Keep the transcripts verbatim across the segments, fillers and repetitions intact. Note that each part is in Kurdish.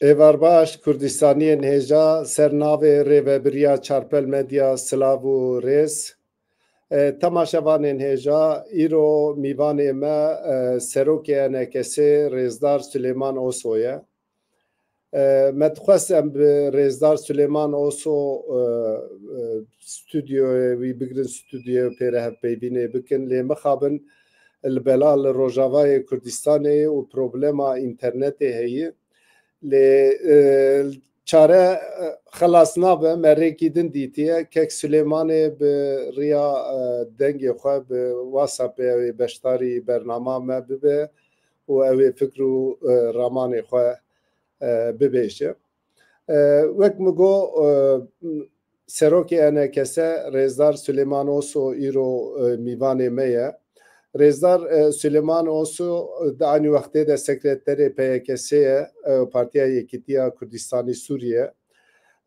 Êvar baş, Kurdistaniyên hêja, ser navê Rêvebiriya Çarpel Medya, silav û rêz. E, temaşevanên hêja, îro mîvanê me, e, Serokê E N K S'ê Rêzdar Silêman Oso ye. E, me dixwest em bi Rêzdar Silêman Oso, e, e, stûdyoyê wî bigirin, stûdyoyê pê re hevpeyvînê bikin, lê mixabin li bela li Rojavayê Kurdistanê û problema înternetê heye. Lê, e, çare, e, xelas nabe, me rêkî din dîtiye. Kek Silêmanê bi riya, e, dengê xwe bi WhatsAppê ew ê beşdarî bernama me bibe û ew ê fikr û, e, ramanê xwe, e, bibêje. E, wek min got, e, Serokê E N K S, Rêzdar Silêman Oso îro, e, mîvanê me ye. Rêzdar, e, Silêman Oso, e, di anî wextê de sekreterê P Y K S'ê ye, e, Partiya Yekîtiya Kurdistanî Sûriye.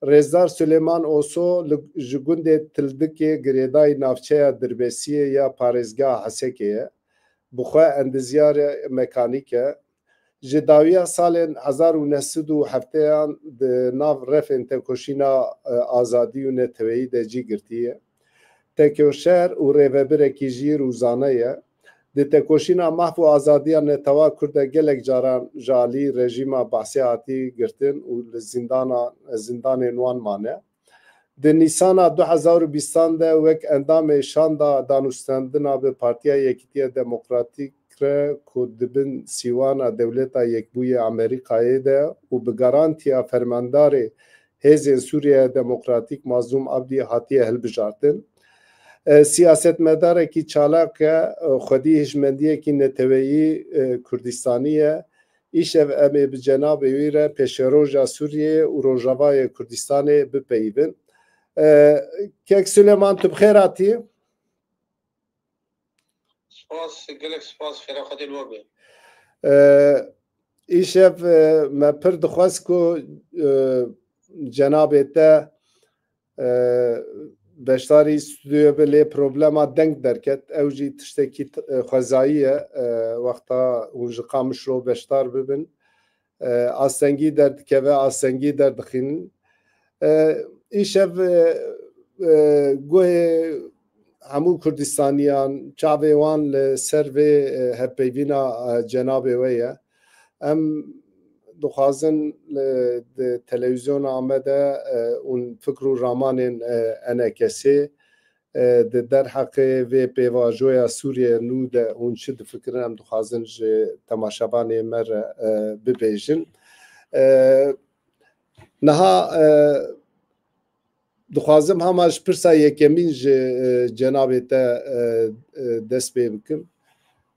Rêzdar Silêman Oso li, ji gundê Tildikê girêdayî navçeya Dirbesiyê ya parêzgeha Hesekê ye. Bi xwe endizyarê mekanîk e. Ji dawiya salên hezar û neh sed û hefteyan di nav refên tekoşîna, e, azadî û neteweyî de cî girtiye. Tekoşer û rêvebirekî jîr û zane ye. Di tekoşîna mahv û azadiya netewa Kurd de gelek caran ji alî rejîma Behsê hatî girtin û li zîndana, zindanên wan mane. Di Nîsana du hezar û bîstan de wek endamê şanda danûstendina bi Partiya Yekîtiya Demokratîk re ku di bin sîwana Dewleta Yekbûyî Amerîkayê de û bi garantiya fermandarê Hêzên Sûriyeya Demokratîk Mazlûm Abdî hatiye hilbijartin. E, siyasetmedarekî çalak e, e, xwedî hişmendiyekî neteweyî, e, Kurdistanî ye. Îşev em ê bi cenabê wî re pêşeroja Sûriyeyê û Rojavayê Kurdistanê bipeyivin. E, Kek Silêman, tu bi xêr hatî. Spas, gelek spas, xêra Xwedê li we be. E, îşev, e, me pir dixwest ku, e, cenabê te, e, beşdarî stûdyoyê be, lê problema deng derket. Ew jî tiştekî t-, e, xwezayî ye. E, wexta hûn ji Qamişlo beşdar bibin, e, astengî derdikeve, astengî derdixînin. E, îşev, e, e, guhê hemû Kurdistaniyan, çavê wan li ser vê, e, hevpeyvîna, e, cenabê we ye. Em dixwazin, e, di televîzyona me de, e, hûn fikr û ramanên, e, E N K S'ê, e, di derheqê vê pêvajoya Sûriye nû de hûn çi difikirin, em dixwazin ji temaşevanê me re, e, bibêjin. E, niha, e, dixwazim hema ji pirsa yekemîn ji, e, cenabê te, e, e, dest pê bikim.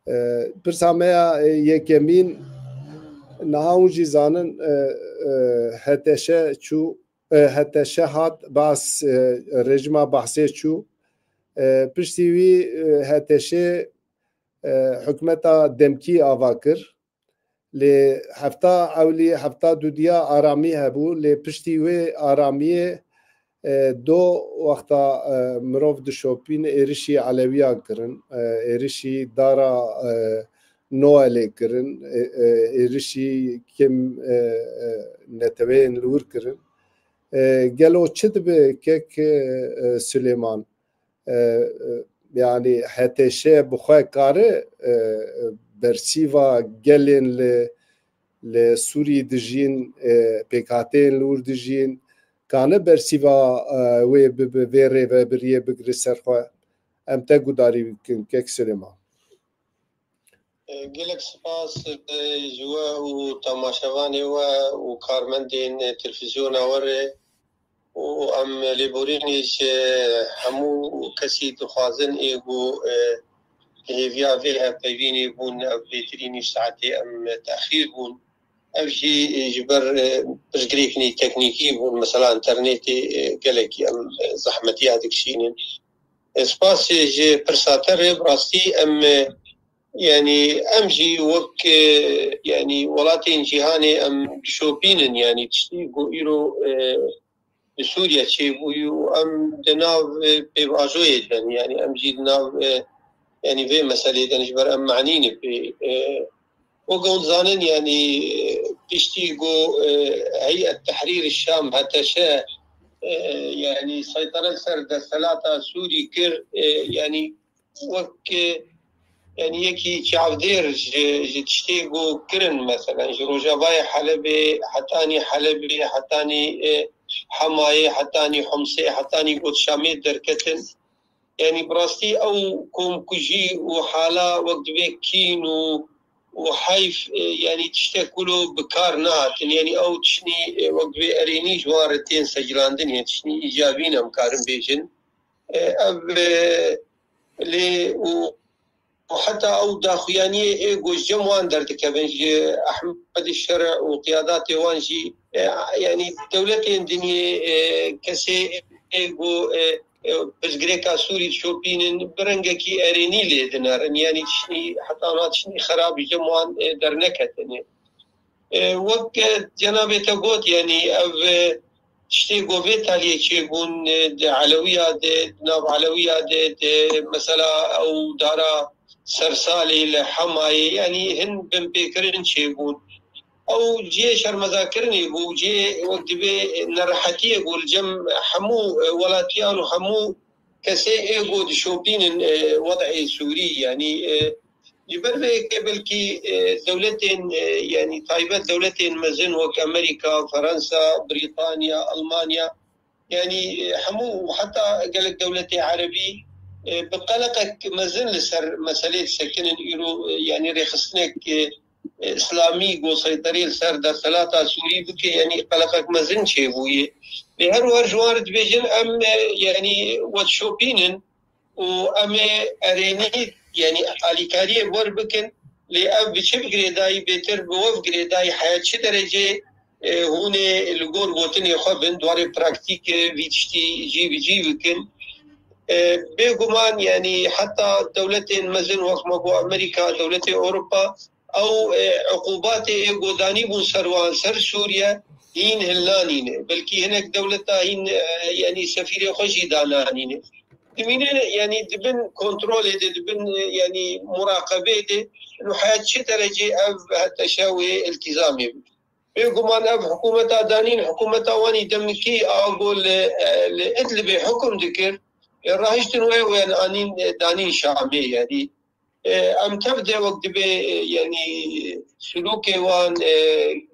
E, pirsa me ya, e, yekemîn, niha hûn jî zanin, e, e, H T Ş çû, e, H T Ş hat, Baas, e, rejîma Behsê çû. E, piştî wî, e, H T Ş, e, hikûmeta demkî ava kir. Lê hefta ewlî, hefta dudiya aramî hebû, lê piştî wê aramiyê, e, do wexta, e, mirov dişopîn êrişî Elewiyan kirin, e, êrişî dara, e, Noelê kirin, e, e, êrişî kim, e, e, neteweyên li wir kirin. E, gelo çi dibe kek, e, e, Silêman? E, e, yanî H T Ş bi xwe kare, e, e, bersîva gelên li, li Sûrî dijîn, e, pêkhateyên li wir dijîn, kane bersîva, e, wê bibe, vê rêvebiriyê bigire ser xwe? Em te gudarî bikin, kek Silêman. Gelek spas, e, ji we û temaşevanê we û karmendên televîzyona we re û em lêborînê ji hemû kesî dixwazin ê ku, e, hêviya vê hevpeyvînê bûn, ev bêtirî nîv saetê em texîr bûn. Ev jî, e, ji ber, e, pirsgirêkî teknîkî bûn, mesela înternetê, e, gelekî em, e, zehmetiya dikişînin. E, spas, e, ji pirsa te re, bi rastî em, e, yanî em jî wek, e, yanî welatên cîhanê em dişopînin, yanî tiştî ku îro, e, li Sûriye çêbûyî û em di nav, e, pêvajoyê de ne, yanî em jî di nav, e, yanî vê meselê de ne, ji ber em manî ne pê, e, wek hûn dizanin, yanî, e, piştî ku, e, Heyet Tehrîr Şam, H T Ş, e, yanî seytera li ser desthilata Sûrî kir, e, yanî wek, e, yanî yekî çavdêr ji, ji tiştê ku kirin, meselen, ji rojavayê Helebê, hetanî Helebê, hetanî, e, Hemayê, hetanî Homsê, hetanî got Şamê derketin. Yanî bi rastî ew komkujî û hala wek divê kîn û, û heyf, e, yanî tiştek wilo bi kar nehatin. Yanî ew tiştî, e, wek divê erênî ji wan re tên seclandin, yanî tiştî îcabî ne, em karin bêjin. E, ev, e, lê û, û heta ew daxuyaniyê ê ku ji cem wan derdikevin, ji Ehmedê Şer û qiyadatê wan jî, e, yanî dewletên dinyê, e, kesê ê ku, e, e, pirsgirêka Sûrî dişopînin, bi rengekî erênî lê dinerin. Yanî tiştî, heta na tiştî xerab ji cem wan, e, derneketine. E, wek, e, cenabê te got, yanî ev, e, tiştê ku vê taliyê çêbûn, e, di Elewiya de, di nav Elewiya de, di mesela ew dara sersalê li Hemayê, yanî hin binpêkirin çêbûn. Ew cihê şermezakirinê bû, cihê wek divê nerehetiyê bû li cem hemû, e, welatiyan û hemû kesê ê ku dişopînin, e, wed'ê Sûrî, yanî, e, ji ber vê yekê belkî, e, dewletên, e, yanî taybet dewletên mezin wek Amerîka, Fransa, Brîtanya, Almanya, yanî, e, hemû heta gelek dewletê Erebî, e, bi qeleqek mezin li ser meselê disekinin. Îro, e, yanî rêxistinek, e, e, îslamî ku seyterê li ser desthilata Sûrî bike, yanî qeleqek mezin çêbûye. Lê her wiha ji wan re dibêjin, em, e, yanî we dişopînin û em ê erênî, yanî alîkariyê bi we re bikin. Lê ev bi çi bi girêdayî bêtir, bi we bi girêdayî heya çi derecê, e, hûn ê li gor gotinê xwe bin, di warê praktîkê vî tiştî cî bi cî bikin. E, bêguman, yanî heta dewletên mezin wek me got Amerîka, dewletê Ewropa, ew, e, uqubatê ê ku danîbûn ser wan, ser Sûriye, hîn hilnanîne. Belkî hinek dewleta hîn, e, yanî sefîrê xwe jî dananîne. Dimîne, yanî di bin kontrolê de, di bin, e, yanî muraqebê de, û heya çi derecê ev H T Ş wê iltîzamê bike. Bêguman ev hikûmeta danîn, hikûmeta wanî demikî a ku li, e, li Idlibê hukum dikir, e, rahiştin wê, wê anîn, e, danîn Şamê, yanî. E, em tev de wek dibê, e, yanî sulûkê wan, e,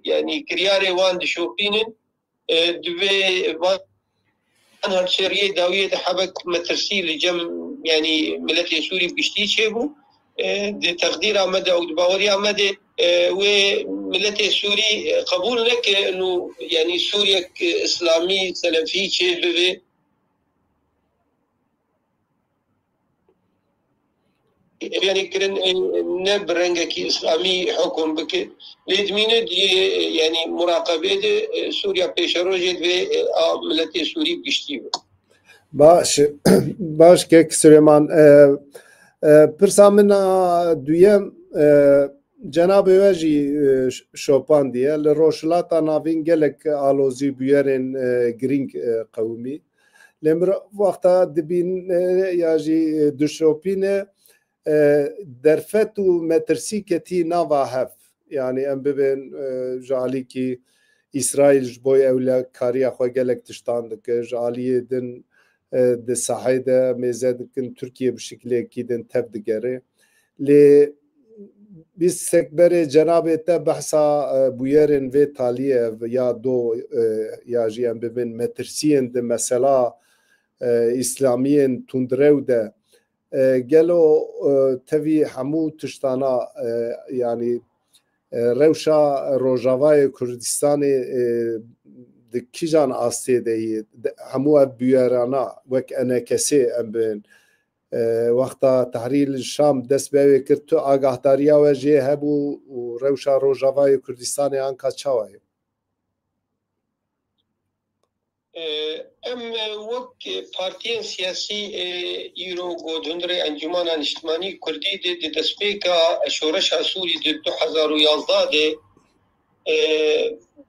yanî kiryarê wan dişopînin, e, divê van hevşeriyê dawiyê de hebek metirsî li cem, yanî miletê Sûrî bi giştî çêbû. E, di teqdîra me de û di baweriya me de, e, wê miletê Sûrî, e, qebûl neke û yanî Sûriyek, e, îslamî, selefî çê bibe. Yanî kirin, e, ne bi rengekî îslamî hukum bike. Lê dimîne di, e, yanî muraqebê de, e, Sûriya pêşerojê divê, e, a miletê Sûrî bi giştî be. Baş, baş kek Süleyman. E, e, pirsa min a duyem, e, cenabê we jî, e, ş-, şopandiye. Li Rojhilata Navîn gelek alozî bûyerên, e, girîng, e, qewimî. Lê mirov wexta dibîne ya jî, e, dişopîne, e, derfet û metirsî ketî nava hev. Yanî em bibên, e, ji alîkî Îsraîl ji bo ewlekariya xwe gelek tiştan dike, ji aliyê din, e, di sahê de mêze dikin, Tirkiye bi şiklekî din tev digere. Lê bîst sekberê cenabê te behsa, e, bûyerên vê taliyê ev ya do, e, ya jî em bibin metirsiyên di mesela, e, îslamiyên tundrew de, e, gelo, e, tevî hemû tiştana, e, yanî, e, rewşa Rojavayê Kurdistanê, e, di kîjan astê de yê? De, hemû ev bûyerana wek enekesê em bin, e, wexta Tehrîr Şam dest bi ew ê kir, tu agahdariya we jê hebû û rewşa Rojavayê Kurdistanê anka çawa ye? E, em, e, wek partiyên siyasî, e, îro ku di hundirê Encûmena Niştimanî Kurdî de di destpêka şoreşa Sûrî di du hezar û yazdeh de, e,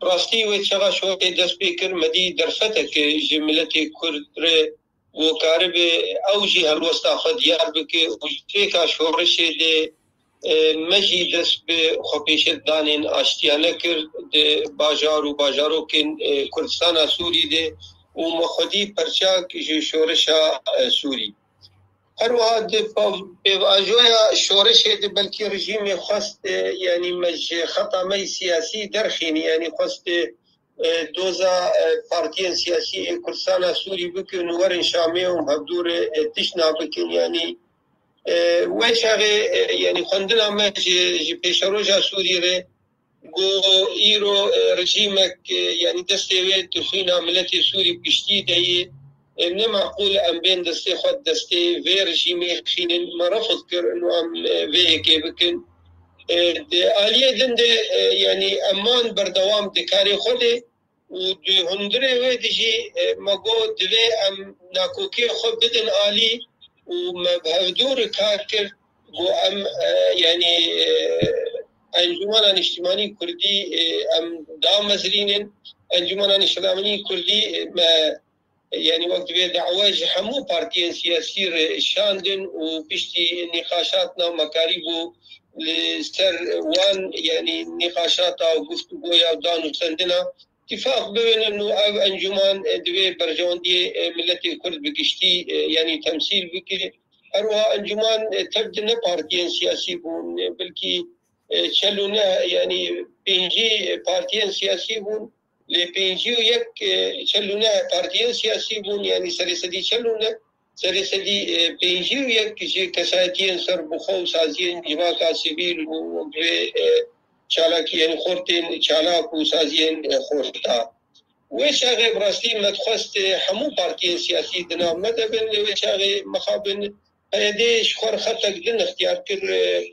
bi rastî wê çaxa şoreşê dest pê kir, me dî derfetek ji miletê Kurd re ku karibe ew jî helwesta xwe diyar bike û ji pêka şoreşê de E, me jî dest bi xwepêşandanên aştiya nekir di bajar û bajarokên, e, Kurdistana Sûrî de û me xwedî perçak ji şoreşa, e, Sûrî. Her wiha di pav-, pêvajoya şoreşê de belkî rejîmê xwest, e, yanî me ji xeta me yî siyasî derxînî, yanî xwest, e, e, doza, e, partiyên siyasî ê Kurdistana Sûrî bikin û werin Şamê û hevdû re, e, tiştna bikin. Yanî, e, wê çaxê, e, yanî xwendina me ji, ji pêşeroja Sûrî re got, îro, e, rejîmek, e, yanî destê wê di xwîna miletê Sûrî bi giştî de ye. E, ne meqûl em bên destê xwe destê vê rejîmê xînin. Me refd kir û em, e, vê yekê bikin. E, di aliyê din de, e, yanî em man berdewam di karê xwe de û di hundirê wê de jî, e, me got, divê em nakokiyê xwe bidin alî û me bi hevdû re kar kir ku em, e, yanî, e, Encûmena Niştimanî Kurdî, e, em damezrînin. Encûmena Niştimanî Kurdî, e, me, yanî wek divê dawe ji hemû partiyên siyasî re şandin û piştî nîqaşat navmekarî bû li ser wan, yanî nîqaşata û guftûgoya û danûstendina tîfaq bibinin û ev encûman, e, divê berjewendiyê, e, miletê Kurd bi giştî, e, yanî temsîl bike. Her wiha encûman, e, tev di ne partiyên siyasî bûn, e, belkî, e, çel û neh, yanî pêncî partiyên siyasî bûn. Lê pêncî û yek, e, çel û neh partiyên siyasî bûn, yanî serê sedî çel û neh, serê sedî, e, pêncî û yek ji kesayetiyên serbixwe û saziyên civaka sivîl û wek vê, e, çalakiyên xortên çalak û saziyên, e, xorta. Wê çaxê bi rastî me dixwest, e, hemû partiyên siyasî di nav me de bin, lê wê çaxê mixabin P Y D ji xwe re xetek din ixtiyar kir, e,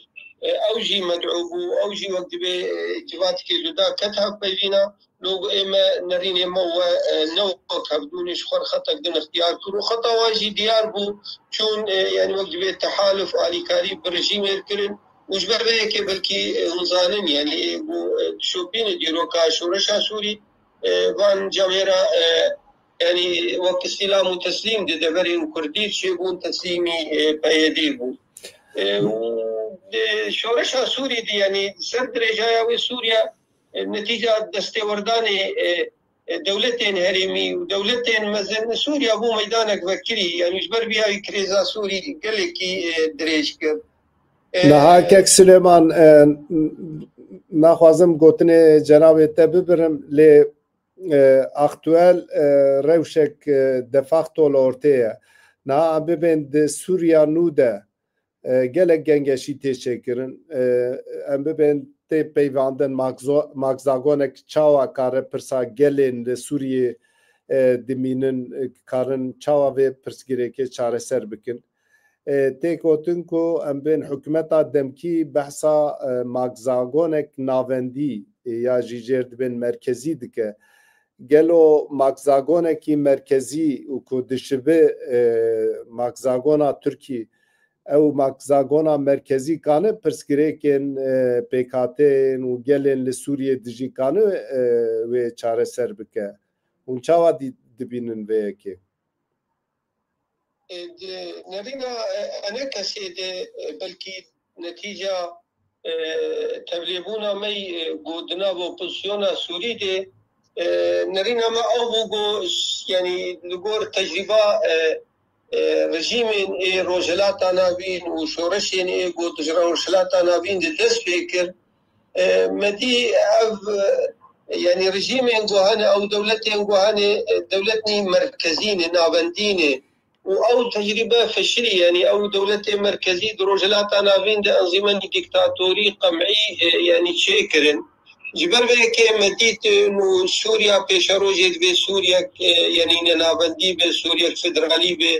e, ew jî med'û bû, ew jî wek dibê, e, civatikê cuda ket hevpeyvîna. Lo ê me nerînê me we, e, ne wek hevdûnê ji xwe re xetek din ixtiyar kir û xeta wan jî diyar bû, çûn, e, yanî wek dibê tehaluf, alîkarî bi rejîmê re kirin û ji ber vê yekê belkî, e, hûn zanin, yanî, e, bû, e, dişopîne dîroka şoreşa Sûrî, e, van camêra, e, yanî wek îstîlam û teslîm di deverên Kurdî çêbûn, teslîmî, e, P Y D bû. E, û di şoreşa Sûrî de, yanî ser dirêjaya wê Sûriya, e, netîca destêwerdanê, e, e, dewletên herêmî û dewletên mezin, Sûriya bû meydanek vekirî, yanî ji ber vîya wî krêza Sûrî gelekî, e, dirêj kir. E, Niha kek Silêman, e, naxwazim gotinê cenabê te bibirim, lê, e, aktuel, e, rewşek, e, de facto li ortê ye. Niha em bibên di Sûriya nû de, e, gelek gengeşî tê çêkirin. E, em bibên tê peyvandin, Max Zo-, Max Zagonek çawa kare pirsa gelên li Sûriyê, e, dimînin, e, karin çawa vê pirsgirêkê çareser bikin. E, tê gotin ku em bên hikûmeta demkî behsa, e, Max Zagonek navendî, e, ya jî jêr dibên merkezî dike. Gelo Max Zagonekî merkezî û ku dişibi, e, Max Zagona Tirkî, ew Max Zagona merkezî kane pirsgirêkên, e, pêkhateyên û gelên li Sûriyê dijî kane, e, wê çareser bike? Hûn çawa dî-, dibînin vê yekê? E, di nerîna, e, enekesê de, e, belkî netîca, e, tevlêbûna me yî, e, ku di nav opozisyona Sûrî de, e, nerîna me ew bû ku, yanî li gor tecrîba, e, e, rejîmên ê Rojhilata Navîn û şoreşên ê ku ji Rojhilata Navîn de dest pê kir, e, me dî ev, e, yanî rejîmên ku hene, ew dewletên ku hene, e, dewletnî merkezî ne, navendî ne. Û ew tecrîbe feşilî, yanî ew dewletê merkezî di Rojhilata Navîn de enzîmenî dîktatorî, qem'î, e, yanî çêkirin. Ji ber vê yekê me dît, e, nû Sûriya pêşerojê divê Sûriyek, e, yanî nenavendî be, Sûriyek federalî be.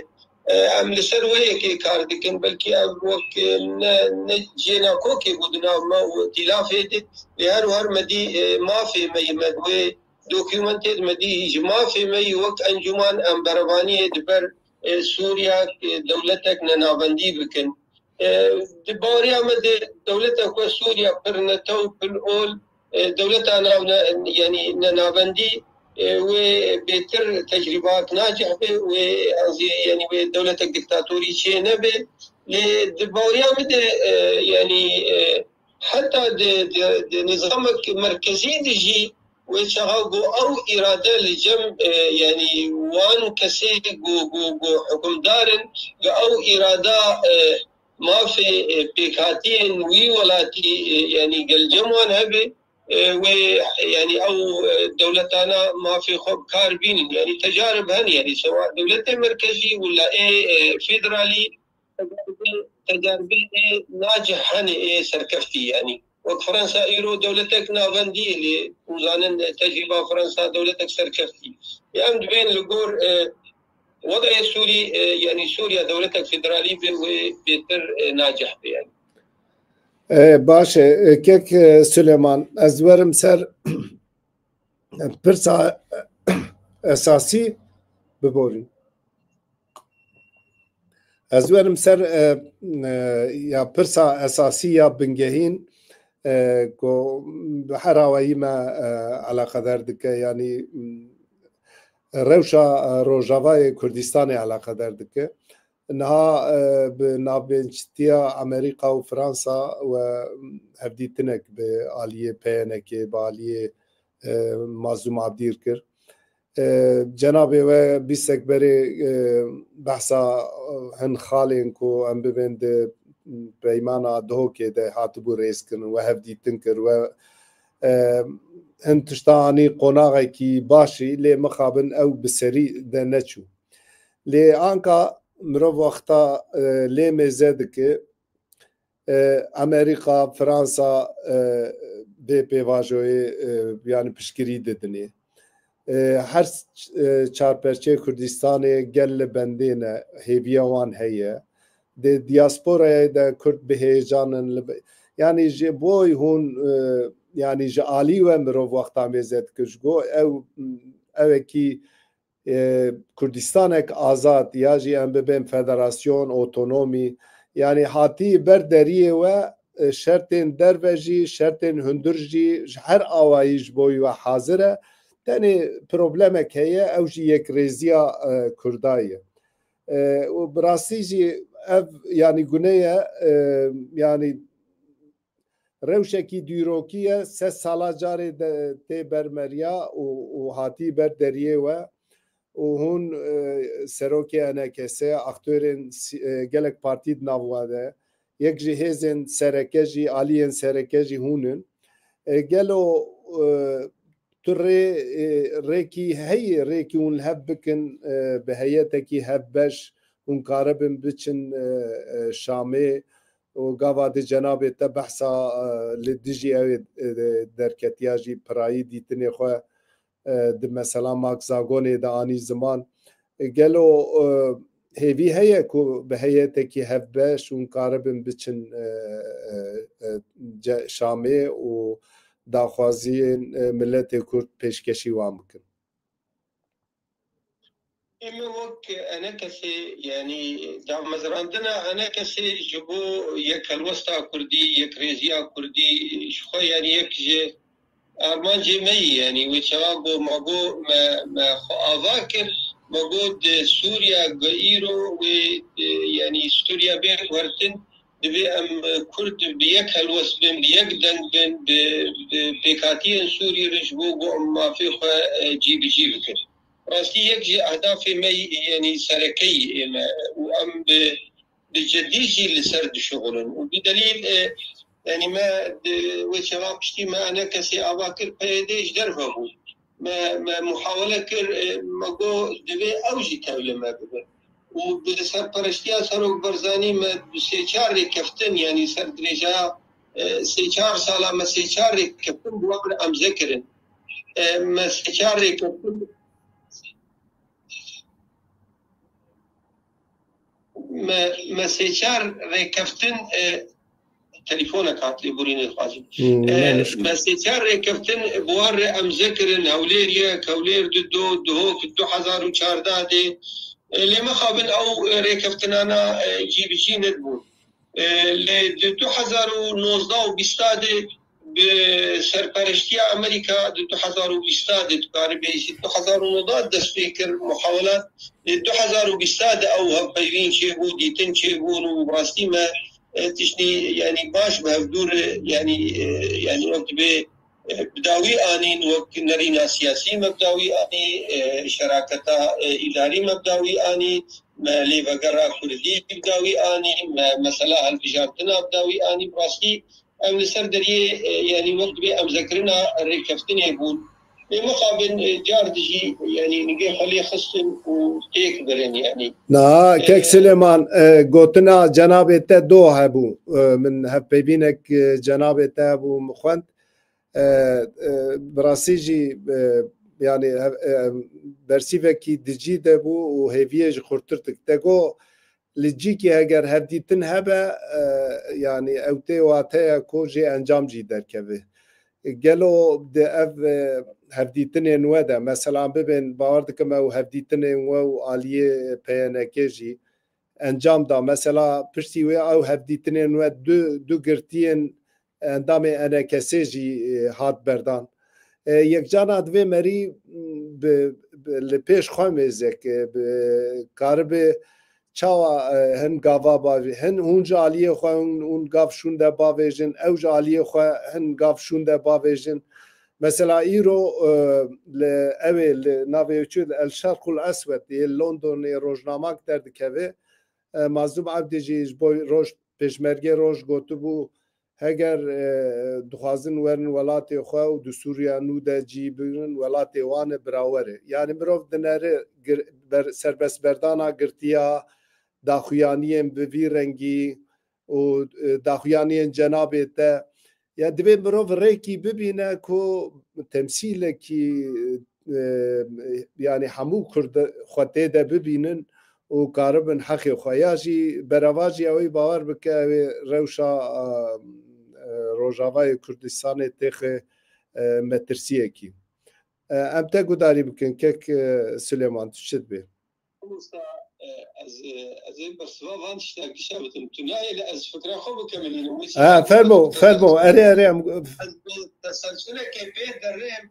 E, em li ser wê yekê kar dikin. Belkî ev wek, e, ne, ne cihê nakokê bû di nav me û îtîlafê de, lê her û her me dî, e, mafê me yî, me di wê dokûmentê de me dî, ji mafê me yî wek encûman em berevaniyê di ber, e, Sûriya, e, dewletek nenavendî bikin. E, di baweriya me de dewletek wek Sûriya pir netew, pir ol, e, dewleta nav ne-, yanî nenavendî, e, wê bêtir tecrîbat nacih be, wê ez ê, yanî wê dewletek dîktatorî çê nebe. Lê di baweriya min de, e, yanî, e, heta di, di, di nizamek merkezî de jî wê çaxa ku ew îrade li cem, e, yanî wan kesê ku, ku, ku hukimdar in, ku ew îrada, e, mafê, e, pêkhatiyên wî welatî, e, yanî gel cem wan hebe, e, wê, yanî ew, e, dewletana mafê xwe bi kar bînin. Yanî tecarib hene, yanî sewa dewletê merkezî wila ê, e, federalî, tecaribê, tecaribê ê nacih hene ê serkeftî, yanî wek Fransa îro dewletek navendî ye, lê hûn zanin, e, tecrîba Fransa dewletek serkeftî. Em dibên li gor, e, Wedayê Sûrî, e, yanî Sûriya dewletek federalî be wê bêtir, e, nacih be yanî. E, baş e, e, kek, e, Silêman, ez werim ser pirsa esasî, biborî. Ez werim ser, e, e, ya pirsa esasî ya bingehîn, e, ku bi her awayî me, e, eleqedar dike, yanî, m, rewşa, e, Rojavayê Kurdistanê eleqedar dike. Niha, e, bi navbênçitiya Amerîka û Fransa we hevdîtinek bi aliyê P N K'ê, bi aliyê, e, Mazlûm Abdîr kir. E, cenabê we bîstek berê, e, behsa, e, hin xalên ku em bibên di peymana Duhokê de hatibû rêzkirin, we hevdîtin kir, we, e, hin tişta anî qonaxekî başî, lê mixabin ew bi serî de neçû. Lê anka mirov wexta, e, lê mêze dike, e, Amerîka, Fransa, e, vê pêvajoyê, e, yanî piştgirî didinê. E, her, e, çarperçeyê Kurdistanê gel li bendê ne, hêviya wan heye. Di diasporayê de Kurd bi heyecan in, li be-, yanî ji bo hûn, e, yanî ji alî we mirov wexta mêze dikir, ji go ew, ewekî e, Kurdistanek azad ya jî em bibên federasyon, otonomî, yanî hatî ber deriyê we, e, şertên derve jî, şertên hundir jî ji her awayî ji bo we hazir e. Tenê problemek heye, ew jî yekrêziya, e, Kurda ye. E, û bi rastî jî ev, yanî gune ye, e, yanî rewşekî dîrokî ye, sed sala carê de tê ber meriya û, û hatî ber deriyê we û hûn, e, serokê E N K S, aktorên si-, e, gelek partî di nav we de, yek ji hêzên sereke jî, aliyên sereke jî hûn in. E, gelo, e, tu rê, e, rêkî heye, rêkî hûn li hev bikin, e, bi heyetekî hevbeş hûn karibin biçin, e, e, Şamê, û gava di cenabê te behsa, e, li dijî ew ê, e, derketiya jî pirayî dîtinê xwe, e, di mesela Max Zagonê de anî ziman. E, gelo, e, hêvî heye ku bi heyetekî hevbeş hûn karibin biçin, e, e, e, ce-, Şamê û daxwaziyên, e, miletê Kurd pêşkêşî wan bikin? Ê me wek E N K S'ê, yanî damezrandina E N K S'ê ji bo yek helwesta Kurdî, yekrêziya Kurdî, ji xwe yanî yek ji armancê me yî, yanî wê çawa got, me got, me, me xwe ava kir, me got di Sûriya ku îro wê, e, yanî Sûriya bê guhertin, divê em, e, Kurd bi yek helwest bin, bi yek deng bin, bi, bi pêkhatiyên Sûrî re ji bo ku em mafê xwe, e, cîbicî bikin. Rastî yek ji ehdafê me, yanî serekeyî ê me û em bi, bi ceddî jî li ser dişuxulin. Û bi delîl, e, yanî me di wê çawa piştî me E N K S'ê ava kir, P Y D ji derve bû. Me, me muhawele kir, e, me got, divê ew jî tevlê me bibe. Û bi serpereştiya Serok Barzanî me sê çar rêkeftin, yanî ser dirêjaya, e, sê çar sala me sê çar rêkeftin bi wan re emze kirin. E, me sê çar rêkeftin, me, me sê çar rêkeftin, e, telefonek hat lêborînê dixwazim. Hmm, e, me muşkil. Me sê çar rêkeftin bi wan re emze kirin, Hewlêr yek, Hewlêr du, du, Duhok du hezar û çardeh de. E, lê mixabin ew, e, rêkeftinana, e, cîbicî nedibûn. E, lê di du hezar û nozdeh û bîsta de bi serperiştiya Amerîka di du hezar û bîst de dikaribê jî du hezar û nod dest pê kir muhawelat. Di du hezar û bîst de ew hevpeyvîn çêbû, dîtin çêbûn û bi rastî me, e, tiştî, yanî baş bi hevdûr, e, yanî, e, yanî wek dibê, e, bi dawî anîn, wek nerîna siyasî me bi dawî anî, e, şeraketa, e, îdarî me bi dawî anî, me lêvegera kurdî bi dawî anî, me mesela hilbijartina bi dawî anî. Bi rastî em li ser deriyê, e, yanî wek dibê emzekirina rêkeftinê bûn. Lê mixabin, e, car dijî, yanî nigê xwe lê xistin û têk birin, yanî. Na, e, kek Silêman, e, gotina cenabê te do hebû. E, min hevpeyvînek, e, cenabê te hebû, min xwend. E, e, bi rastî jî, e, yanî hev-, e, bersîvekî di cî de bû û hêviyê ji xurtir dik. Te got, li cîkê heger hevdîtin hebe, e, yanî ew tê wateya ku jê encam jî derkeve. Gelo di ev, e, hevdîtinên we de, mesela bibên, bawer dikim ew hevdîtinên we û aliyê P Y N K jî encam da. Mesela piştî wê ew hevdîtinên we du, du girtiyên endamê N K S'ê jî, e, hat berdan. E, yekcana divê merî, m, bi, bi, li pêş xwe mêzek, e, bi, karibe çawa, e, hin gava bavê, hin hûn ji aliyê xwe hûn, hûn gav şûnde bavêjin, ew ji aliyê xwe hin gav şûnde bavêjin. Mesela îro, e, li, ew ê li navê çi, El Şerqul Eswed yê Londonê rojnamak derdikeve. E, Mazlûm Ebdî jî ji bo roj, pêşmergê roj gotibû, heger, e, dixwazin werin welatê xwe û di Sûriya nû de cî bigrin, welatê wan e, birawer e. Yanî mirov dinere gir-, ber-, serbestberdana girtiya, daxuyaniyên bi vî rengî û, e, daxuyaniyên cenabê te. Ya divê mirov rêkî bibîne ku temsîlekî, e, yanî hemû Kurd xwe tê de bibînin û karibin heqê xwe. Ya jî berevajî ew ê bawer bike, ew ê rewşa, e, e, Rojavayê Kurdistanê têxe, e, metirsiyekî. E, em te gudarî bikin, kek, e, Silêman, tu çi dibê? Mamosta, e, ez, e, ez ê bersiva van tişta gişa bidim. Tu nayê li ez fikra xwe bikemilînim. Wê Ha, çaxê fermo, fermo. Erê, erê, em Ez bi teselsulekê pê derêm.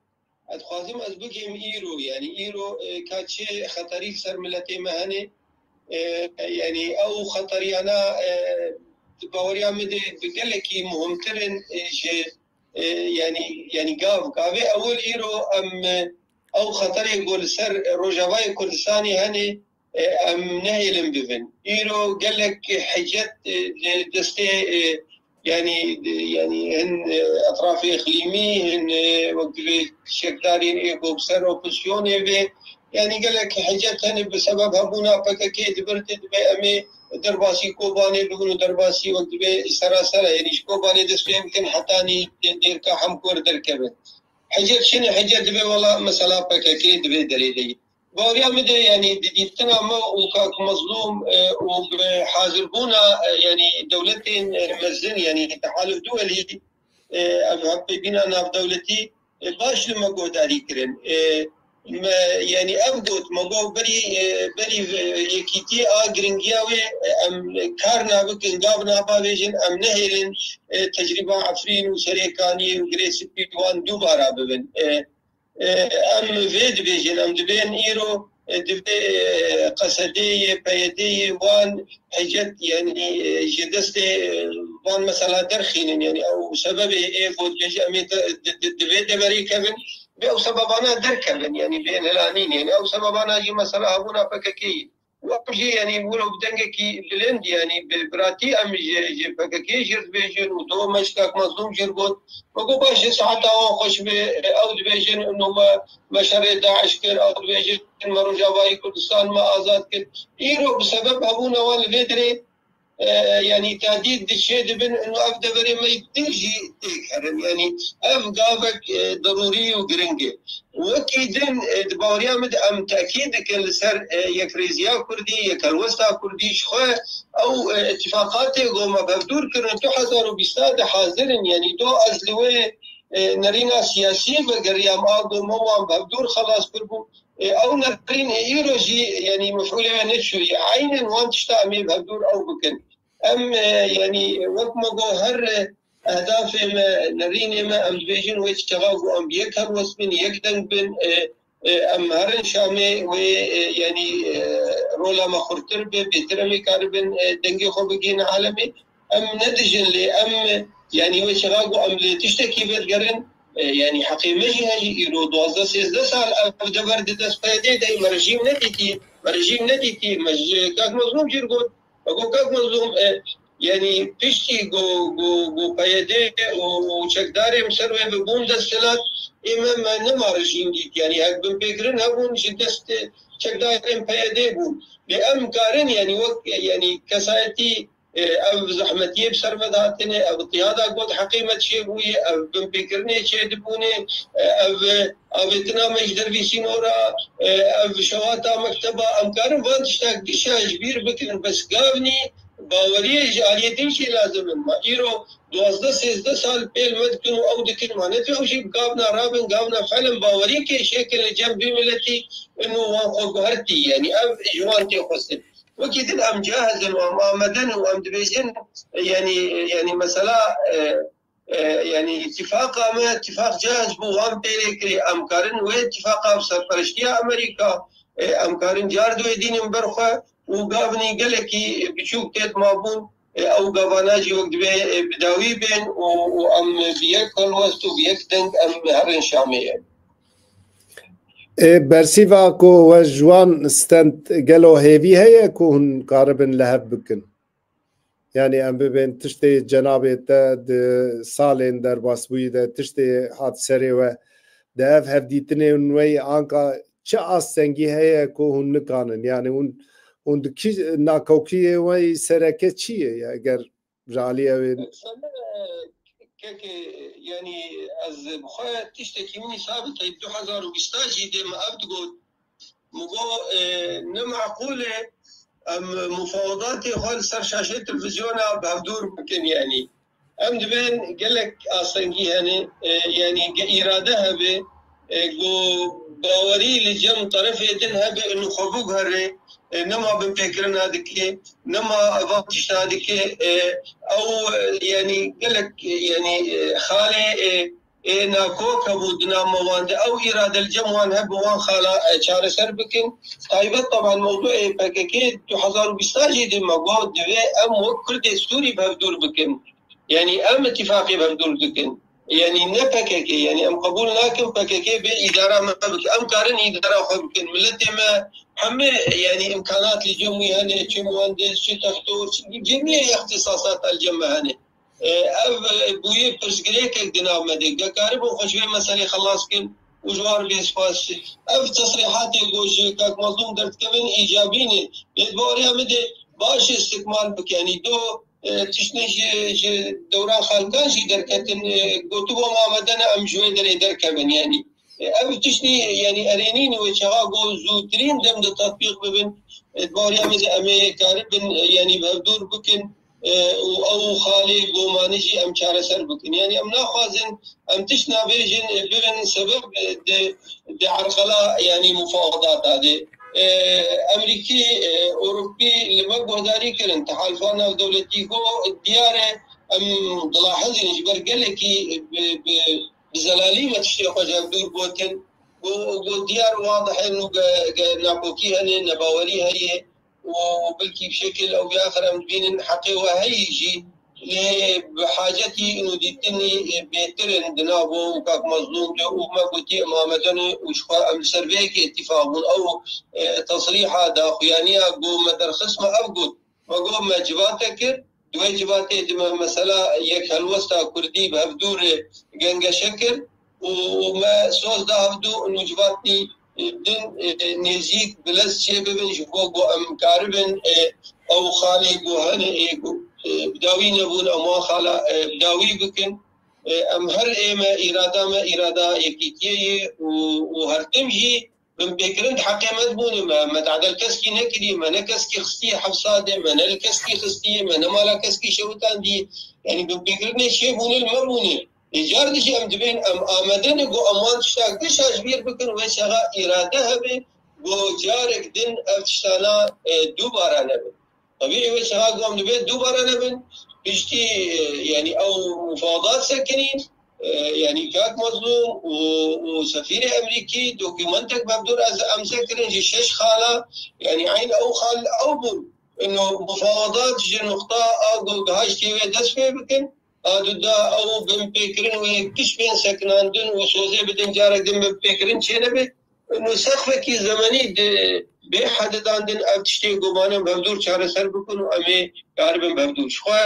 Ez dixwazim ez bigêm îro, yanî îro, e, ka çi xeterî li ser miletê me hene. E, yanî ew xeteriyana, e, di baweriya min de bi gelekî muhimtir in, e, ji, e, yanî, yanî gav, gavê ewil îro em, e, ew xeterê ku li ser Rojavayê Kurdistanê hene, e, em nehêlin bibin. Îro gelek hicet, e, li destê, e, yanî, e, yanî hin, e, etrafê îqlîmî, hin, e, wek divê çekdarên ê ku bi ser opozîsyonê bê. Yanî gelek hicet hene bi sebeb hebûna P K K di vir de divê em ê derbasî Kobanê bibin û derbasî wek divê serasera, yanî ji Kobanê dest pê bikin hetanî dê-, dêrka Hemkor derkevin. Hicet çi ne? Hicet divê wela mesela P K K divê derê de ye. Baweriya min de, yanî di dîtina me û kak Mezlûm, e, û bi hazirbûna, e, yanî dewletên, e, mezin, yanî Tehaluf Duwelî, e, ev hevpeyvîna navdewletî, e, baş li me guhdarî kirin. E, me, yanî ev got, me got berî, e, berî, e, yekîtiyê a giringiya wê, e, em kar nabikin, gav nabavêjin, em nehêlin, e, tecrîba Efrîn û Serêkaniyê û Girê Spî wan dubara bibin. E, e, em vê dibêjin, em dibên îro, e, divê, e, Q S D'yê, P Y D'yê wan hicet, yanî, e, ji destê, e, van mesela derxînin, yanî ew sebebê ê gotbêj em ê di, di, di, di vê deverê kevin, vê ew sebebana derkevin, yanî bên hilanîn, yanî ew sebebana jî mesela hebûna P K K'yê. Wek jî, yanî, wilo bi dengekî bilind, yanî, bi biratî em ji, ji P K K jî dibêjin û do me ji kak Mazlûm jî got. Me got, baş e, siheta wan xweş be, ew dibêjin, ino me, me şerê DAIŞ kir, ew dibêjin, me Rojavayê Kurdistan me azad kir. Îro bi sebeb hebûna wan li vê derê, e, yanî, tadî diçê dibin, ino ev deverê me din jî têk herin. Yanî, ev gavek, e, derûrî û giring e. Wekî din, e, di baweriya min de em tekîd dikin li ser, e, yekrêziya Kurdî, yekelwesta Kurdî ji xwe ew, e, îtîfaqatê ku me bi hevdûr kirin du hezar û bîst de hazir in. Yanî do ez li wê, e, nerîna siyasî vegeriyam a ku me wan bi hevdûr xelas kiribû. E, ew nerîn, e, îro jî, yanî mefûlê wê neçûye. Eynen wan tişta em ê bi hevdûr ew bikin. Em, e, yanî wek me got her, e, Ehdafê me, nerînê me, em dibêjin wê çaxa ku em bi yek helwest bin, yek deng bin, e, e, em herin Şamê wê, e, yanî, e, rola me xurtir be, bêtir em ê karibin, e, dengê xwe bigihîne alemê. Em ne dijin lê em, yanî wê çaxa ku em li tiştekî vedigerin, e, yanî heqê me jî heye, îro duwazdeh sêzdeh sal ev dever di dest P Y D'ê de ye, me rejîm nedîtî, me rejîm nedîtî, me ji kak Mezlûm jî got, me got kak Mezlûm, e, yanî piştî ku, ku, ku P Y D û, û çekdarên ser wê bibûn desthilat, ê me, me nema rejîm dît, yanî hek binpêkirin hebûn ji dest çekdarên P Y D'ê bûn. Lê em karin, yanî wek, yanî kesayetî, e, ev zehmetiyê bi ser me dihatine, ev tiyada got heqê me çêbûye, ev binpêkirinê çêdibûne, e, ev, e, avêtina me ji dervî sînora, e, ev şewata mekteba, em karin van tişta gişa ji bîr bikin, bes gavnî baweriyê ji aliyê din jî lazim in. Ma îro duwazdeh sêzdeh sal pêl me dikin û ew dikin, ma ne tu ew jî bi gavna rabin, gavna felin baweriyekê şêkin li cem vî miletî, inu wan xwe guhertî, yanî ev ji wan tê xwestin. Wekî din em cahizin û em amedin û em dibêjin, yanî, yanî mesela, e, e, yanî îtîfaqa me, îtîfaq cahiz bû, wan pêlê kirî, em karin wê îtîfaqa bi serpereştiya Amerîka, e, em karin car di wê dînin ber xwe û gavnî gelekî biçûk têt mabûn, e, ew gavana jî wek divê, e, bi dawî bên û, û em bi yek helwest û bi yek deng em herin Şamê ye. Ê, bersîva ku we ji wan stend gelo hêvî heye ku hûn karibin li hev bikin? Yanî em bibên tiştê cenabê te di salên derbasbûyî de tiştê hat serê we di ev hevdîtinê nû anka çi astengî heye ku hûn nikanin? Yanî hûn, hûn di kî nakokiyê we yî sereke çi ye? Ya eger ji aliyê wê Kekê, yanî ez bi xwe tiştekî min î sabit e, du hezar û bîst jî dê me ev digot. Min got, e, ne meqûl e em mufawedatê xwe li ser şaşê televîzyona bi hevdûr bikin, yanî. Em dibên gelek astengî hene, e, yanî ge îrade hebe, e, ku bawerî li cem terefê din hebe û xwe biguhere, e, nema binpêkirina dike, nema van tişta dike, e, ew, e, yanî gelek, e, yanî, e, xalê, e, ê nakok hebû di nav me wan de, ew îrade li cem wan hebe wan xala, e, çareser bikin. Taybet teban mewdûê P K K du hezar û bîst jî de me got divê em wek Kurdê Sûrî bi hevdûr bikin. Yanî em îtîfaqê bi hevdûr dikin. Yanî ne P K K, yanî em qebûl nakin P K K bê îdara me bike. Em karin îdara xwe bikin. Miletê me hemê, yanî îmkanat li cem wî hene, çi muhendis, çi doktor, çi cemî îxtisasat li cem me hene. E, ev, e, bûye pirsgirêkek di nav me de. Ge karibûn xwe ji vê meselê xelas kin û ji wan bê spas. Ev tesrîhatê ku ji kak Mazlûm derdikevin îcabî ne. Lê di baweriya min de baş istikmal bike. Yanî do, e, tiştê ji, ji dewra xalikan jî derketin, e, gotibû em amade ne em ji wê derê derkevin. Yanî, e, ev tiştî, yanî erênî ne wê çaxa ku zûtirîn dem de tetbîq bibin. E, di baweriya min de em ê karibin, e, yanî bi hevdûr bikin, e, û ew xalê gomanî jî em çareser bikin. Yanî em naxwazin em tişt navêjin, e, bibin sebeb, e, di, di erqela, yanî mufawedata de. E, Emerîkî, e, Ewropî li me guhdarî kirin. Tehalfa navdewletî ku diyar e, em dilahizin ji ber gelekî bi, bi, bi zelalî me tiştê xwe ji hevdûr gotin. Ku, ku diyar wadih e, û ge, ge nakokî hene, nebawerî heye. û belkî bi şekil ew bi axir em dibînin heqê we heyî jî, lê bi hacetî û dîtinî bêtir in di nav û kak Mezlûm de û me gotî em amade ne û ji xwe em li ser vê yekê îtîfaq bûn. Ew, e, tesrîha daxuyaniya ku me derxist me ev got. Me got me civate kir, di wê civatê de me mesela yek helwesta kurdî bi hevdû re gengeşe kir. û me soz da hevdû û civatî din, e, nêzîk bi lez çê bibin, ji bo ku em karibin, e, ew xalê ku hene, e, ku, e, bi dawî nebûn, em wan xala, e, bi dawî bikin. E, em her ê me, îrada me, îrada yekîtiyê ye û, û her tim jî binpêkirin di heqê me de bûne. Me, me tehdel keskî nekiriye, me ne keskî xistiye hefsa de, me ne li keskî xistiye, me ne mala keskî şewitandiye. Yanî binpêkirinê çê bûne li me bûne. Ê car dijî em dibên em amade ne ku em wan tiştak din şaşbîr bikin, wê çaxa îrade hebe ku carek din ev tiştana, e, dubara nebin. Tebîî wê çaxa ku em dibê dubara nebin, piştî, e, yanî ew mufawadat sekinîn, e, yanî kak Mazlûm û, û sefîrê Emerîkî dokumentek bi hevdûr ez emze kirin ji şeş xala, yanî eyn ew xal ew bûn. Ino mufawadat ji nuqta a ku gihaştî wê dest pê bikin, a duda ew binpêkirin wê piş bên sekinandin û sozê bidin carek din binpêkirin çênebe. Û sexfekî zemenî di bê hedidandin ev tiştê gomanan bi hevdûr çareser bikin û em ê karibin bi hevdûr. Ji xwe